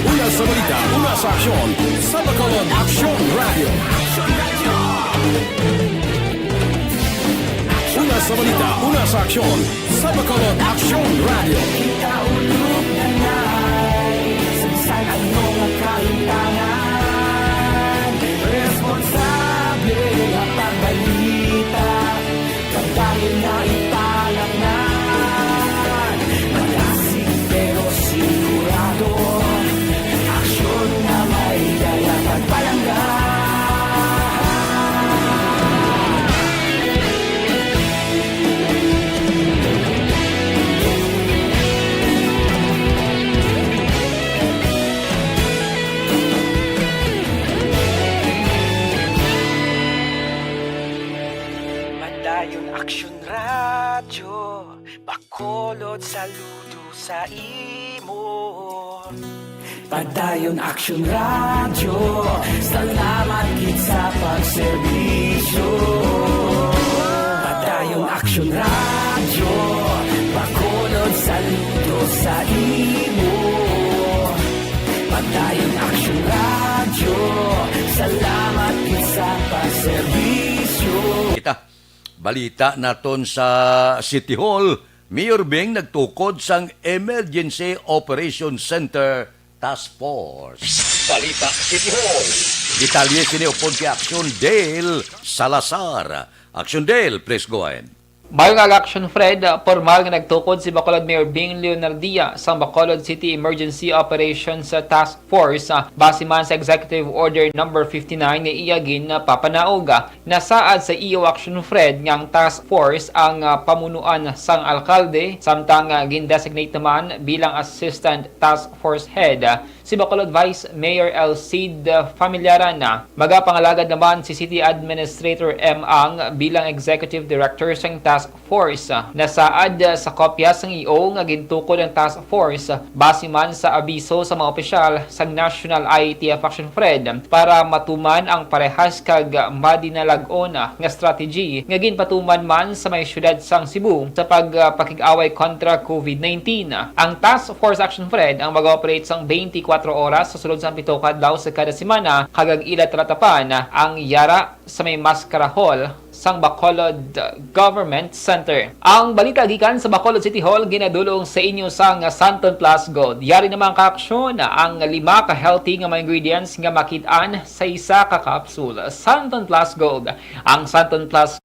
Una sa balita, una sa aksyon, sa Bacolod Aksyon Radyo. Una sa balita, una sa aksyon, sa Bacolod Aksyon Radyo. Kita ulog na nay, sa bisan ano nga kahimtangan, responsable nga pagbalita. Padayon na ipalangnan, malasig pero sigurado. Aksyon nga may dala pagpalangga. Padayon Aksyon Radyo, Bacolod, saludo sa imo. Padayon Aksyon Radyo, salamat gid sa pagserbisyo. Padayon Aksyon Radyo, Bacolod, saludo sa imo. Padayon Aksyon Radyo, salamat gid sa pagserbisyo. Kita, balita naton sa City Hall, Mayor Bing nagtukod sang Emergency Operation Center Task Force. Balita City Hall. Detalye sini upod kay Aksyon Dale Salazar. Aksyon Dale, please go ahead. Maayong aga, Aksyon Fred, pormal nga nagtukod si Bacolod Mayor Bing Leonardia sang Bacolod City Emergency Operations Task Force, ah, base man sa Executive Order Number fifty-nine nga iya ginpapanaog. Nasaad sa E O Aksyon Fred nga ang task force ang, ah, pamunuan sang alkalde, samtang, ah, gin-designate naman bilang assistant task force head, ah, si Bacolod Vice Mayor Elcid, ah, Familiaran. Magapangalagad naman si City Administrator M. Ang bilang Executive Director sang task force. Nasaad sa kopya sang E O nga gintukod ang task force base man sa abiso sa mga opisyal sang National I A T F Action Fred para matuman ang parehas kag madinalag-on nga strategy nga ginpatuman man sa may siyudad sang Cebu sa pagpakig-away kontra COVID nineteen. Ang Task Force Action Fred ang mag-operate sang twenty-four oras sa sulod sang pito ka adlaw sa kada semana, kag ang ila talatapan ang yara sa may Mascara Hall sang Bacolod Government Center. Ang balita gikan sa Bacolod City Hall ginadul-ong sa inyo sang Santon Plus Gold. Yari na, mga kaaksyon, ang lima ka healthy nga mga ingredients nga makit-an sa isa ka capsule. Santon Plus Gold. Ang Santon Plus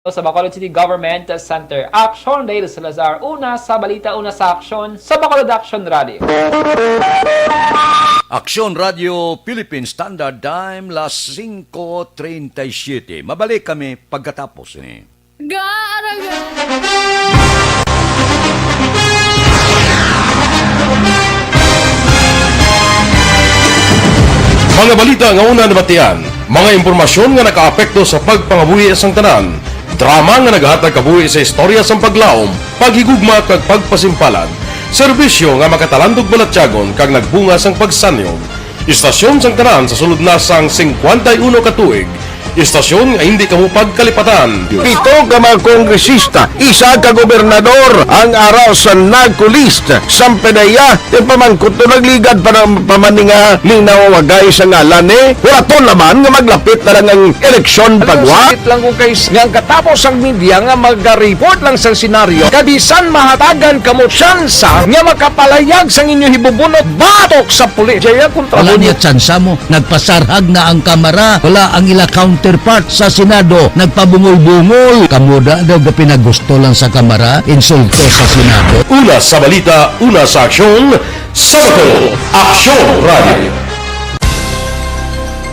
sa Bacolod City Government Center. Aksyon, Dale Salazar. Una sa balita, una sa aksyon, sa Bacolod Aksyon Radio. Aksyon Radio Philippine Standard Time, las singko treinta y siete. Mabalik kami pagkatapos ni Gaaraga. Mga balita nga una nabatian, mga impormasyon nga nakaapekto sa pagpangabuhi sang tanan, drama nga naghatag kabuhi sa istorya sang paglaom, paghigugma kag pagpasimpalan, serbisyo nga makatalandog balatyagon kag nagbunga sang pagsanyog. Istasyon sang tanan sa sulod na sang singkwenta y uno ka tuig. Istasyon nga hindi kamo pagkalipatan. Pito ka mga kongresista, isa ka gobernador ang ara sa NAGCOLEST. Sang PDEA, kay pamangkot to nagligad pa ng pamaninga ni nawagay sa ngalan ni. Wala to naman nga maglapit na lang ang eleksyon. Alam mo, pagwa. Sakit lang ko, guys, nga ang katapos ang media nga maga-report lang sa senaryo, kabisan mahatagan kamo tsansa nga makapalayag sang inyo hibubunot batok sa pulis. Jaya kontra. Wala mo niya tsansa mo. Nagpasarhag na ang Kamara. Wala ang ila counterpart sa Senado. Nagpabungol-bungol. Kamo da daw gapinagusto lang sa Kamara, insulto sa Senado. Una sa balita, una sa aksyon, sa Bacolod Aksyon Radio.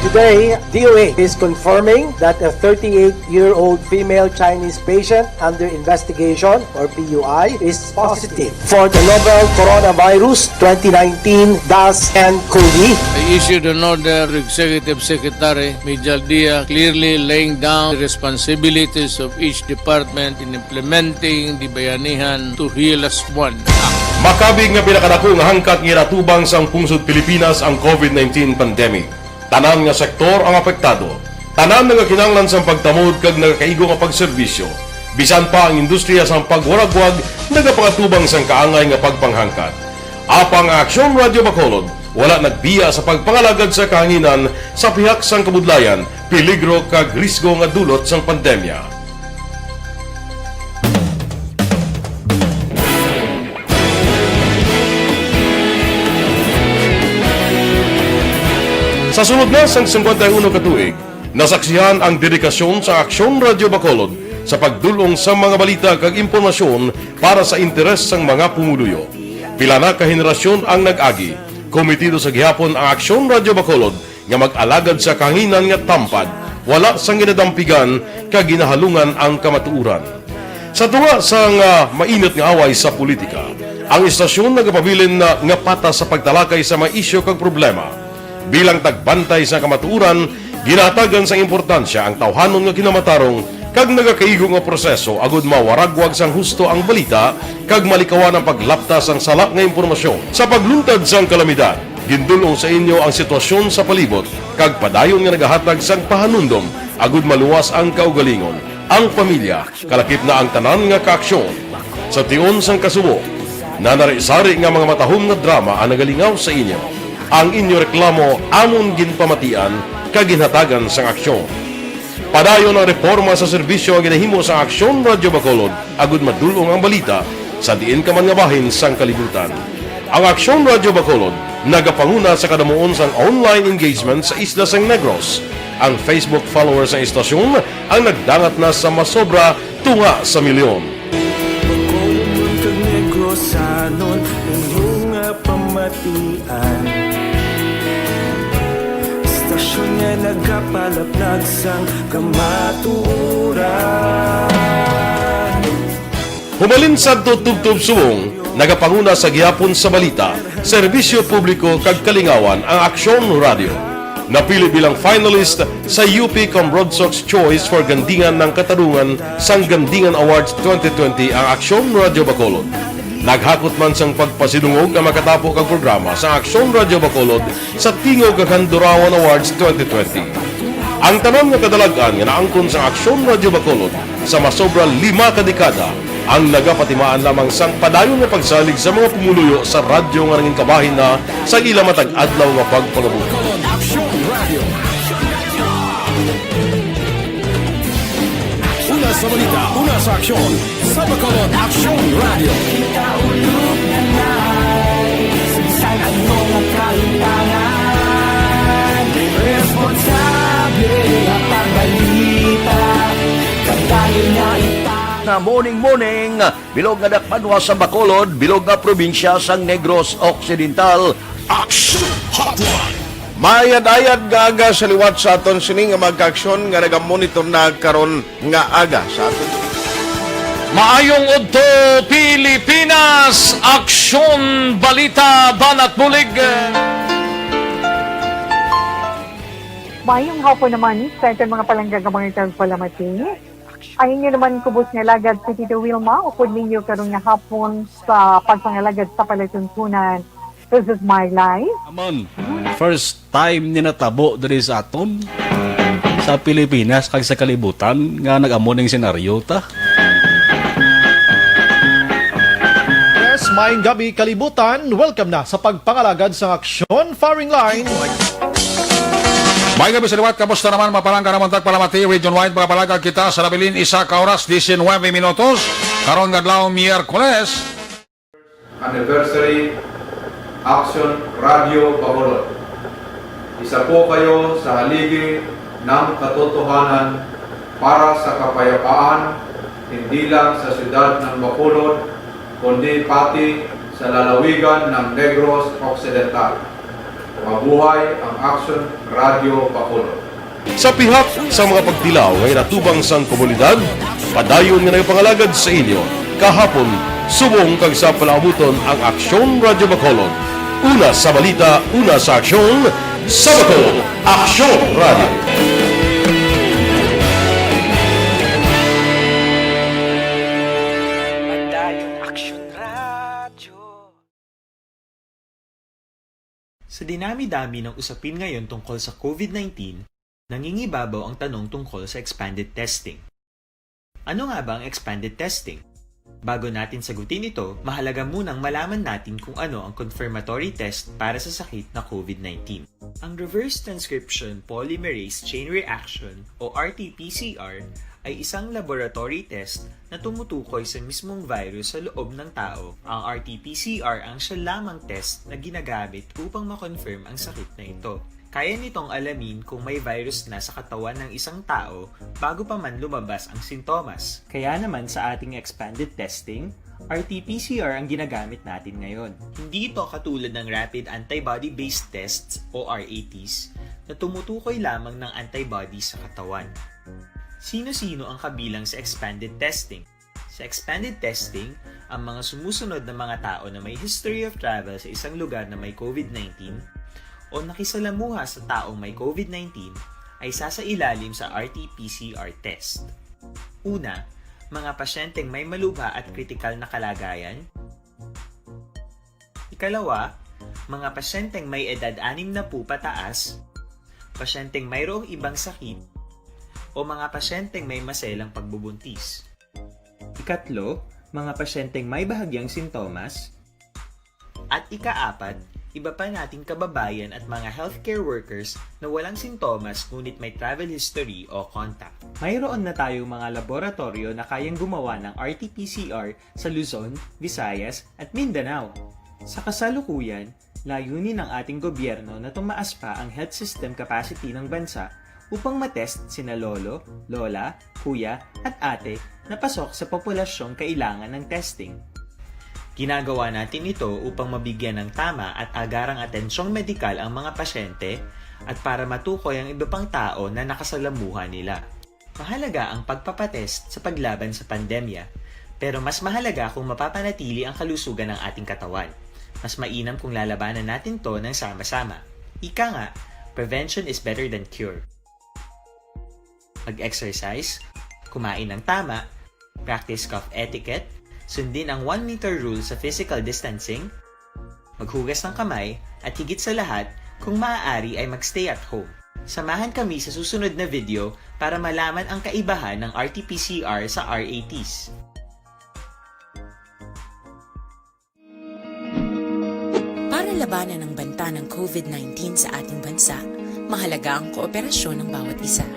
Today, D O A is confirming that a thirty-eight-year-old female Chinese patient under investigation, or P U I, is positive for the novel coronavirus twenty nineteen dash N COVID. I issued an order to Executive Secretary Mijal Dia, clearly laying down the responsibilities of each department in implementing the Bayanihan to Heal Us One Act. Makabig nga pinakadako nga hangkat nga ginatubang sang pungsod Pilipinas ang COVID nineteen pandemic. Tanan nga sektor ang apektado. Tanan nagakinahanglan sang pagtamod kag nagakaigo nga pagserbisyo. Bisan pa ang industriya sang pagwaragwag nagapangatubang sang kaangay nga pagpanghangkat. Apang ang Aksyon Radio Bacolod wala nagbiya sa pagpangalagad sa kahanginan sa pihak sang kabudlayan, peligro kag risgo nga dulot sang pandemya. Sa sulod na sang singkwenta y uno ka tuig, nasaksihan ang dedikasyon sa Aksyon Radio Bacolod sa pagdul-ong sa mga balita kag impormasyon para sa interes sang mga pumuluyo. Pila na ka henerasyon ang nag-agi. Komitido sa gihapon ang Aksyon Radio Bacolod nga mag-alagad sa kahanginan nga tampad, wala sang ginadampigan kag ginahalungan ang kamatuoran. Sa tunga sang, ah, mainit nga away sa politika, ang istasyon nagapabilin na nga patas sa pagtalakay sa mga isyu kag problema. Bilang tagbantay sa kamatuoran, ginahatagan sang importansya ang tawhanon nga kinamatarong kag nagakaigo nga proseso agud mawaragwag sang husto ang balita kag malikawan ang paglapta sang sala nga impormasyon. Sa pagluntad sang kalamidad, gindul-ong sa inyo ang sitwasyon sa palibot kag padayon nga nagahatag sang pahanumdom agud maluwas ang kaugalingon, ang pamilya, kalakip na ang tanan nga kaaksyon. Sa tion sang kasubo, nanari-sari nga mga matahom nga drama ang nagalingaw sa inyo. Ang inyo reklamo amon ginpamatian kag ginhatagan sang aksyon. Padayon ang reporma sa serbisyo nga ginahimo sa Aksyon Radio Bacolod agud madul-ong ang balita sa diin ka man nga bahin sang kalibutan. Ang Aksyon Radio Bacolod nagapanguna sa kadamuon sang online engagement sa isla sang Negros. Ang Facebook followers sang istasyon ang nagdangat na sa masobra tunga sa milyon. Bacolod kag Negrosanon, inyo nga pamatian. Istasyon nga nagapalaplag sang kamatuoran. Humalin sadto tubtob subong, nagapanguna sa gihapon sa balita, serbisyo publiko kag kalingawan ang Aksyon Radio. Napili bilang finalist sa U P Cambrodsoc's Choice for Gandingan ng Katarungan sang Gandingan Awards twenty twenty ang Aksyon Radio Bacolod. Naghakot man sang pagpasidungog ang makatapo kag programa sa Aksyon Radio Bacolod sa Tingog kag Handurawan Awards twenty twenty. Ang tanan nga kadalag-an nga naangkon sa Aksyon Radio Bacolod sa masobra lima ka dekada ang nagapatimaan lamang sang padayon nga pagsalig sa mga pumuluyo sa radyo nga nangin kabahin na sa ila matag adlaw nga pagpangabuhi. Aksyon Radio. Una sa balita, una sa aksyon, sa Bacolod Aksyon Radio. Responsable nga pagbalita, kag tayo nga Nga morning, morning, bilog nga dakpanwa sa Bacolod, bilog nga probinsya sang Negros Occidental. Action Hotline! Mayad-ayad nga aga sa liwat sa aton sini nga mga kaaksyon nga nagamonitor na karon nga aga sa aton. Maayong udto, Pilipinas! Aksyon, balita, banat bulig! Mayong hapon naman sa aton mga palangga nga mga tagpalamati. Ang inyo naman kubos nga alagad si Tito Wilma, upod ninyo karon nga hapon sa pagpangalagad sa palatuntunan. This is my life. Aman, first time ni natabo diri sa aton sa Pilipinas kag sa kalibutan nga nag-amo ning senaryo ta. Yes, maayong gabi kalibutan. Welcome na sa pagpangalagad sa aksyon firing line. May gabi sa liwat, kamusta naman? Mapalangga naman tagpalamati, region wide, mga palagag kita sa nabilin, isa ka oras, diecinuebe minutos. Karon nga adlaw, Miyerkules. Anniversary Action Radio Bacolod. Isa po kayo sa haligi ng katotohanan para sa kapayapaan, hindi lang sa siyudad ng Bacolod, kundi pati sa lalawigan ng Negros Occidental. Mabuhay ang Action Radio Bacolod. Sa pihak sa mga pagtilaw nga inatubang sang komunidad, padayon nga nagapangalagad sa inyo kahapon, subong kag sa palaabuton ang Aksyon Radyo Bacolod. Una sa balita, una sa aksyon, sa Bacolod, Aksyon Radyo. Padayon Aksyon Radyo. Sa dinami-dami ng usapin ngayon tungkol sa COVID nineteen, nangingibabaw ang tanong tungkol sa expanded testing. Ano nga ba ang expanded testing? Bago natin sagutin ito, mahalaga munang malaman natin kung ano ang confirmatory test para sa sakit na COVID nineteen. Ang reverse transcription polymerase chain reaction o R T P C R ay isang laboratory test na tumutukoy sa mismong virus sa loob ng tao. Ang R T P C R ang siya lamang test na ginagamit upang ma-confirm ang sakit na ito. Kaya nitong alamin kung may virus na sa katawan ng isang tao bago pa man lumabas ang sintomas. Kaya naman sa ating expanded testing, R T P C R ang ginagamit natin ngayon. Hindi ito katulad ng rapid antibody-based tests o R A Ts na tumutukoy lamang ng antibodies sa katawan. Sino-sino ang kabilang sa expanded testing? Sa expanded testing, ang mga sumusunod na mga tao na may history of travel sa isang lugar na may COVID nineteen o nakisalamuha sa taong may COVID nineteen ay sasailalim sa R T P C R test. Una, mga pasyenteng may malubha at kritikal na kalagayan. Ikalawa, mga pasyenteng may edad anim na po pataas, pasyenteng mayroong ibang sakit, o mga pasyenteng may maselang pagbubuntis. Ikatlo, mga pasyenteng may bahagyang sintomas. At ikaapat, iba pa nating kababayan at mga healthcare workers na walang sintomas ngunit may travel history o contact. Mayroon na tayong mga laboratoryo na kayang gumawa ng R T P C R sa Luzon, Visayas, at Mindanao. Sa kasalukuyan, layunin ng ating gobyerno na tumaas pa ang health system capacity ng bansa upang matest sina lolo, lola, kuya, at ate na pasok sa populasyong kailangan ng testing. Ginagawa natin ito upang mabigyan ng tama at agarang atensyong medikal ang mga pasyente at para matukoy ang iba pang tao na nakasalamuha nila. Mahalaga ang pagpapatest sa paglaban sa pandemya, pero mas mahalaga kung mapapanatili ang kalusugan ng ating katawan. Mas mainam kung lalabanan natin 'to ng sama-sama. Ika nga, prevention is better than cure. Mag-exercise, kumain ng tama, practice cough etiquette, sundin ang one meter rule sa physical distancing, maghugas ng kamay, at higit sa lahat, kung maaari ay mag-stay at home. Samahan kami sa susunod na video para malaman ang kaibahan ng R T P C R sa R A Ts. Para labanan ang banta ng COVID nineteen sa ating bansa, mahalaga ang kooperasyon ng bawat isa.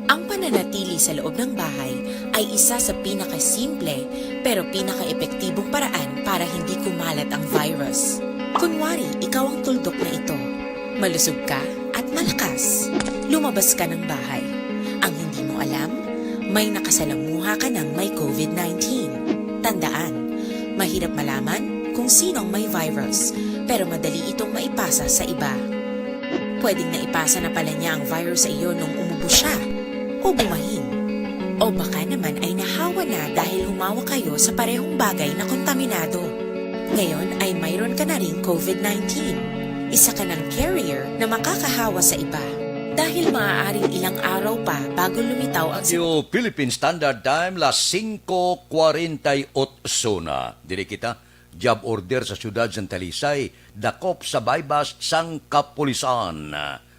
Ang pananatili sa loob ng bahay ay isa sa pinakasimple pero pinakaepektibong paraan para hindi kumalat ang virus. Kunwari, ikaw ang tuldok na ito. Malusog ka at malakas. Lumabas ka ng bahay. Ang hindi mo alam, May nakasalamuha ka ng may covid nineteen. Tandaan, mahirap malaman kung sino ang may virus, pero madali itong maipasa sa iba. Pwedeng naipasa na pala niya ang virus sa iyo nung umubo siya, o bumahin. O baka naman ay nahawa na dahil humawak kayo sa parehong bagay na kontaminado. Ngayon ay mayroon ka na ring covid nineteen. Isa ka ng carrier na makakahawa sa iba. Dahil maaaring ilang araw pa bago lumitaw ang Radyo Philippine Standard Time, las singko kwarenta y otso na. Diri kita, job order sa siyudad sang Talisay, dakop sa buy-bust sang kapulisan.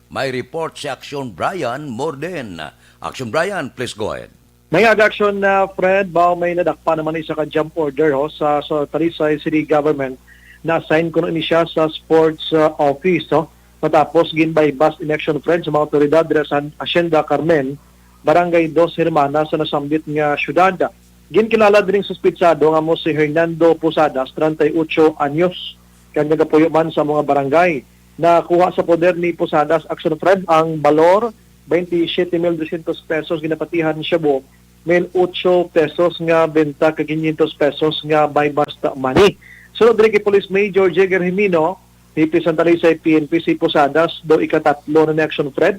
May report si Action Brian Morden. Action Brian, please go ahead. May aga action na, Fred, bao may nadakpan naman isa ka jump order, ho, sa, sa Talisay City Government. Na-assign kuno ini siya sa sports, uh, office, ho. Matapos gin-buy-bust ini action, Fred, sa mga otoridad dira sa Hacienda Carmen, Barangay Dos Hermanas, sa nasambit nga syudad. Ginkilala dining suspitsado nga amo si Hernando Posadas, treinta y ocho anyos, kag nagapuyo man sa mga barangay. Nakuha sa poder ni Posadas, action, Fred, ang balor, twenty-seven mil doscientos pesos, ginapatihan shabu, mil ocho pesos nga benta kag quinientos pesos nga buy-bust money. Sunod diri kay Police Major Jagger Jimeno, hepe sang Talisay P N P, si Posadas daw ikatatlo na ni action, Fred,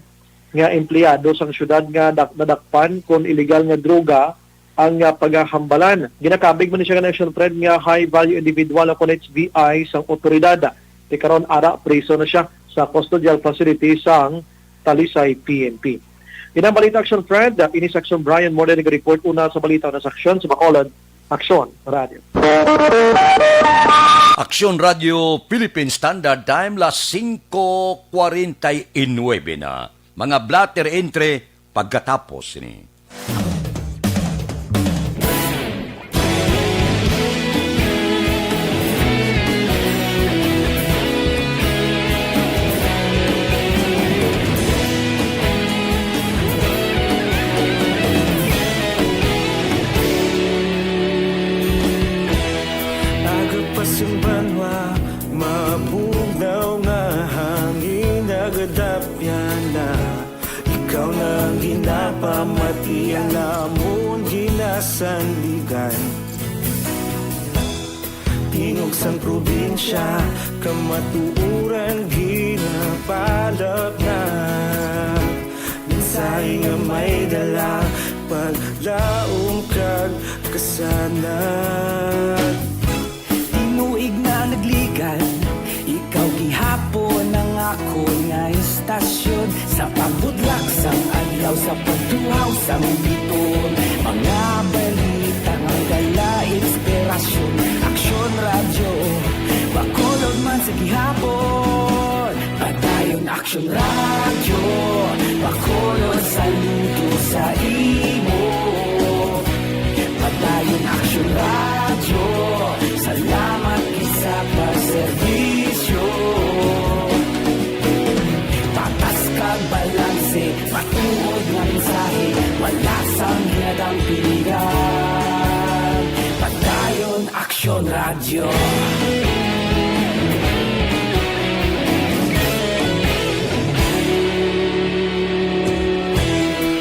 nga empleyado sang syudad nga dak-, nadakpan kon illegal nga droga ang, ah, pagahambalan. Ginakabig man ni siya nga ni action, Fred, nga high value individual o kon H V I sang otoridad. Ti karon ara, priso na siya sa custodial facility sang Talisay P N P. Inang balita, action, Fred. Ini si Action Brian Morden nag-report. Una sa balita, una sa aksyon sa Bacolod, Aksyon Radio. Aksyon Radio Philippine Standard Time, las singko kwarenta y nuebe na. Mga blotter entry pagkatapos ni. Aga pa sing banwa, mabugnaw nga hangin, nagadapyan na. Ikaw na ang ginapamati, ang amon ginasandigan. Tingog sang probinsya, kamatuoran ginapalapnag. Mensahe nga may dala, paglaom kag kasanag. Tinuig na nagligad, ikaw gihapon ang akon nga istasyon. Sa pagbutlak sang adlaw, sa pagtuhaw sang biton, mga balita nga dala inspirasyon. Aksyon Radyo, Bacolod man sa gihapon. Padayon Aksyon Radyo, Bacolod, saludo sa imo. Padayon Aksyon Radyo, salamat gid sa pagserbisyo. Patas kag balanse, matuod nga mensahe, wala sang ginadampigan. Padayon Aksyon Radyo.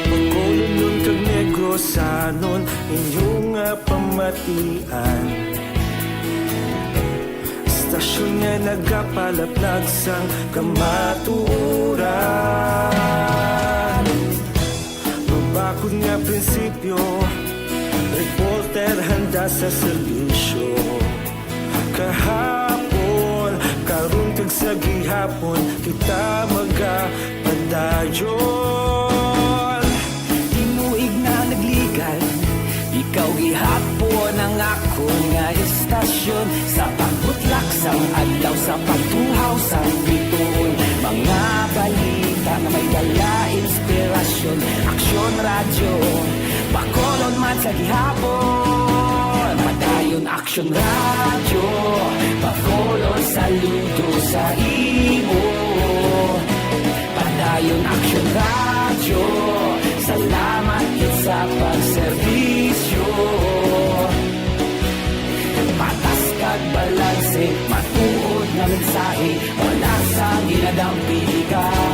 Bacolodnon kag Negrosanon, inyo nga pamatian. Istasyon nga nagapalapnag sang kamatuoran. Mabakod nga prinsipyo, reporter handa sa serbisyo. Kahapon, karon kag sa gihapon, kita magapadayon. Tinuig na nagligad, ikaw gihapon ang akon nga istasyon. Sa pagbutlak sang adlaw, sa pagtuhaw sang biton, mga balita nga may dala inspirasyon. Aksyon Radyo, Bacolod man sa gihapon. Padayon Aksyon Radyo, Bacolod, saludo sa imo. Padayon Aksyon Radyo, salamat gid sa pagserbisyo. Patas kag balanse, matuod nga mensahe, wala sang ginadampigan.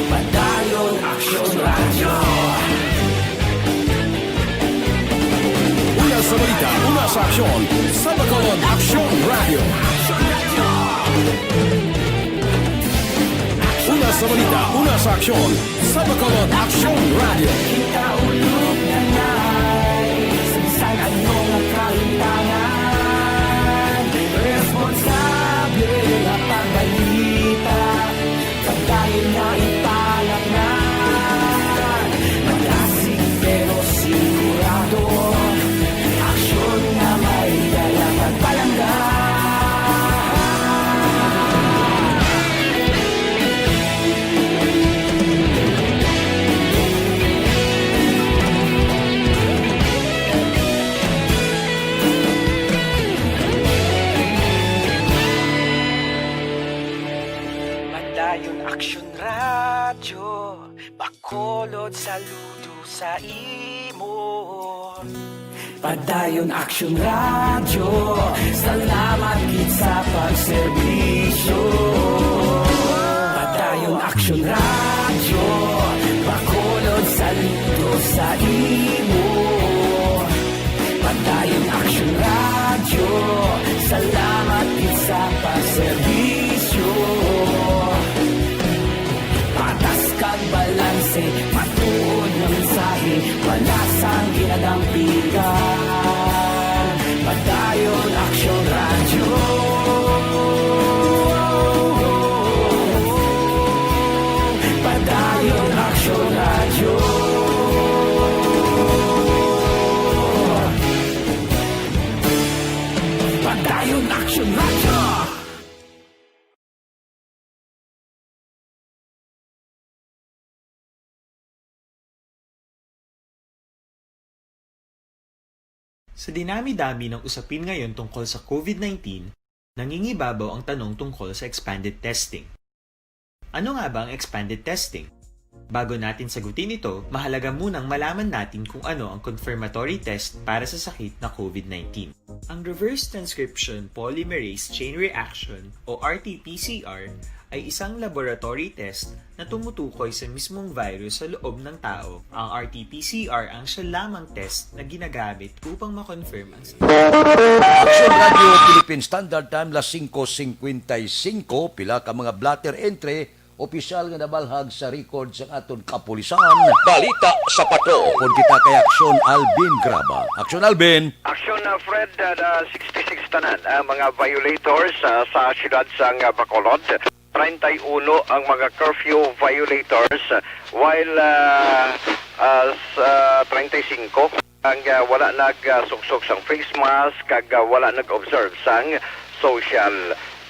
Padayon Aksyon Radyo. Balita, una sa aksyon, sa Bacolod Aksyon Radio. Una sa balita, una sa aksyon, sa Bacolod Aksyon Radio. Kita ulog na nais, bisan ano nga kahintangan, responsable nga pagbalita. Padayon nga ipalaknag, malasig pero sigurado. Aksyon nga may dala pagpalangga. Padayon Aksyon Radyo, Bacolod, saludo sa imo. Padayon Aksyon Radyo, salamat gid sa pagserbisyo. Padayon Aksyon Radyo, Bacolod, saludo sa imo. Padayon Aksyon Radyo, salamat gid sa pagserbisyo. Patas kag balanse, matuod nga mensahe, wala sang ginadampigan. Padayon Aksyon Radyo. Padayon Aksyon Radyo. Padayon Aksyon Radyo. Sa dinami-dami ng usapin ngayon tungkol sa COVID nineteen, nangingibabaw ang tanong tungkol sa expanded testing. Ano nga ba ang expanded testing? Bago natin sagutin ito, mahalaga munang malaman natin kung ano ang confirmatory test para sa sakit na COVID nineteen. Ang reverse transcription polymerase chain reaction o R T P C R ay isang laboratory test na tumutukoy sa mismong virus sa loob ng tao. Ang R T P C R ang siya lamang test na ginagamit upang ma-confirm ang sakit. Aksyon Radio Philippine Standard Time, las singko singkwenta y singko, pila ka mga blotter entry opisyal nga nabalhag sa record sang aton kapulisan. Balita sa Patrol. Upod kita kay Aksyon Alvin Graba. Aksyon Alvin. Aksyon na Fred, uh, sixty-six tanan ang mga violators, uh, sa siyudad sang, uh, Bacolod. Treinta y uno ang mga curfew violators, uh, while, uh, uh, sa treinta y singko ang, uh, wala nagsuksok sang face mask kag, uh, wala nag-observe sang social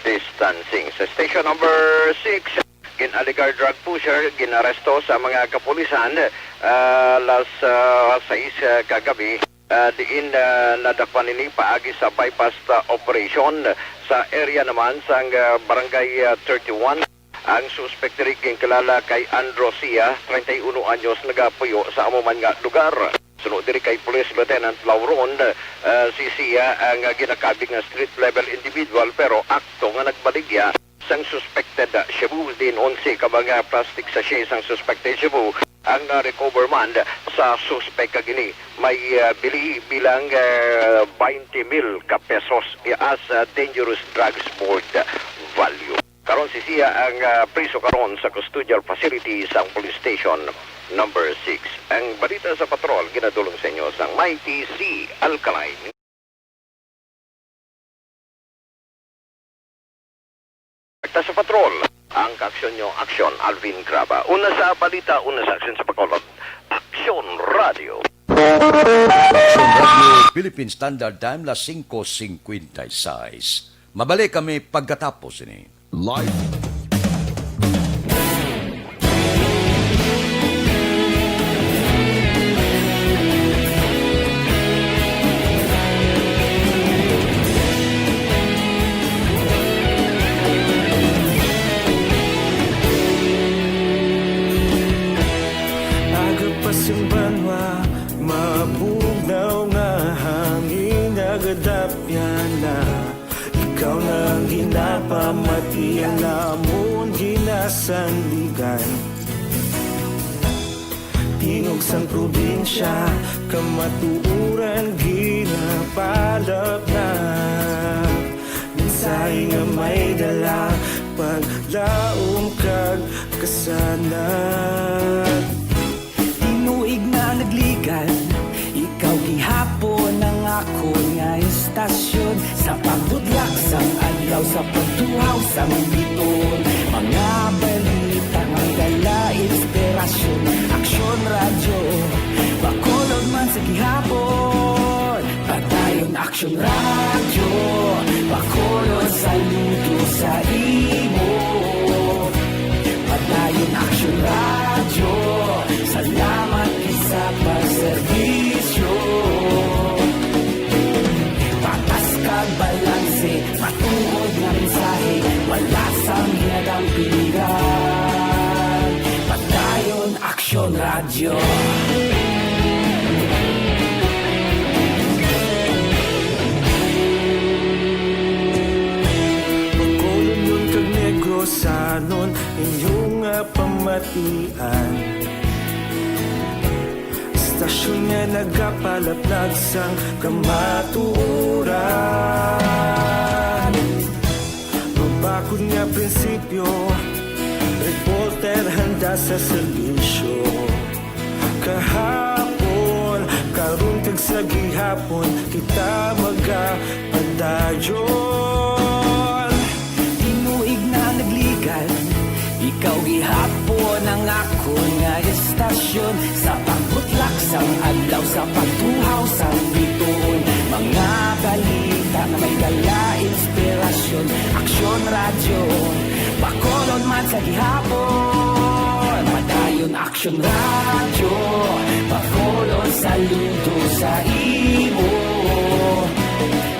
distancing. Sa station number six, gin-alegar drug pusher, ginaresto sa mga kapulisan, ah, las, ah, sais, ah, kagabi, ah, diin, ah, nadakpan ini paagi sa buy-bust, ah, operation sa area naman sang, ah, Barangay, ah, thirty-one. Ang suspek diri ginkilala kay Androsia, treinta y uno anyos, nagapuyo sa amo man nga lugar. Suno diri kay Police Lieutenant Lauron, ah, si Sia ang, ah, ginakabig nga street level individual, pero akto nga nagbaligya sang suspected, ah, shabu. Diin onse ka mga plastic sachet sang suspected shabu ang, ah, recover man sa suspek, kag ini may, ah, bili bilang, ah, twenty mil ka pesos as, ah, dangerous drugs board value. Karon si Sia ang, ah, priso karon sa custodial facility sang Police Station Number Six. Ang balita sa patrol ginadulong sa inyo sang Mighty C Alkaline. Balita sa patrol, ang kaaksyon nyo, Aksyon Alvin Graba. Una sa balita, una sa aksyon sa Bacolod, Aksyon Radio. Aksyon Radio Philippine Standard Time, las singko singkwenta y seis. Mabalik kami pagkatapos ini. Live. Aga pa sing banwa, mabugnaw nga hangin, nagadapyan na. Ikaw na ang ginapamati, ang amon ginasandigan. Di Tingog sang probinsya, kamatuoran ginapalapnap. Mensahe nga may dala, paglaom kag kasanag. Tinuig na nagligan, ikaw gihapon ang akon nga istasyon. Sa pagbudlak sang adlaw, sa pagtuhaw sang biton, mga balita nga may dala inspirasyon. Aksyon Radyo, Bacolod man sa gihapon. Padayon Aksyon Radyo, Bacolod, saludo sa imo. Padayon Aksyon Radyo, salamat gid sa pagserbisyo. Patas kag balanse, matuod nga mensahe, wala sang ginadampigan. Padayon Aksyon Radyo. Bacolodnon kag Negrosanon, inyo nga pamatian. Istasyon nga nagapalaplag sang kamatuoran. Mabakod nga prinsipyo, reporter handa sa serbisyo. Kahapon, karon kag sa gihapon, kita magapadayon. Tinuig na nagligan, ikaw gihapon ang akon nga istasyon. Sa pagbutlak sang adlaw, sa pagtuhaw sang bituon, mga balita nga may dala inspirasyon. Aksyon Radyo, Bacolod man sa gihapon. Padayon Aksyon Radyo, Bacolod, saludo sa imo.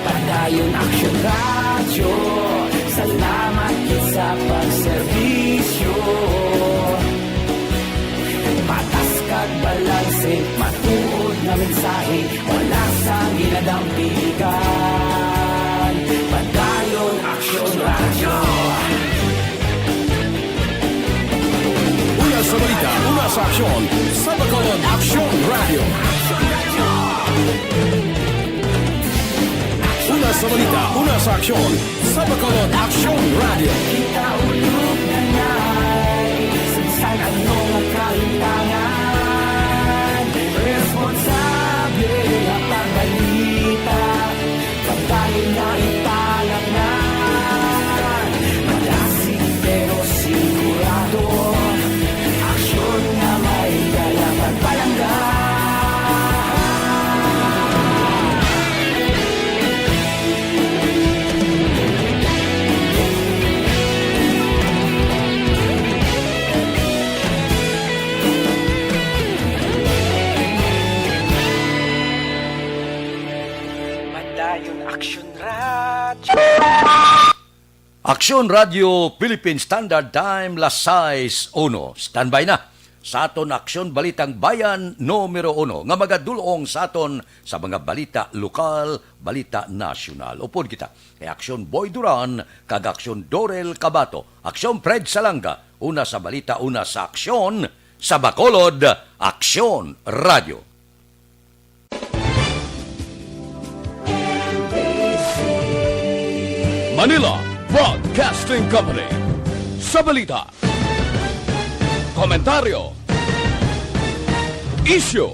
Padayon Aksyon Radyo, salamat gid sa pagserbisyo. Patas kag balanse, matuod nga mensahe, wala sang ginadampigan. Padayon Aksyon Radyo. Una sa balita, una sa aksyon, sa Bacolod Aksyon Radyo. Una sa balita, una sa aksyon, sa Bacolod Aksyon Radyo. Kita ulog na ngay, sa bisan ano nga kahitangan, responsable nga pagbalita. Pagdayon na ipalapnan, madasig pero sigurado. Aksyon nga may dala pagpalangga. Padayon Aksyon Radyo. Aksyon Radyo Philippine Standard Time, las sais uno. Standby na sa aton Aksyon Balitang Bayan numero uno nga magadul-ong sa aton sa mga balita lokal, balita nasyonal. Upod kita kay Aksyon Boy Duran kag Aksyon Dorel Cabato. Aksyon Fred Salanga, una sa balita, una sa aksyon, sa Bacolod, Aksyon Radyo. Manila Broadcasting Company. Sa balita, komentaryo, isyu,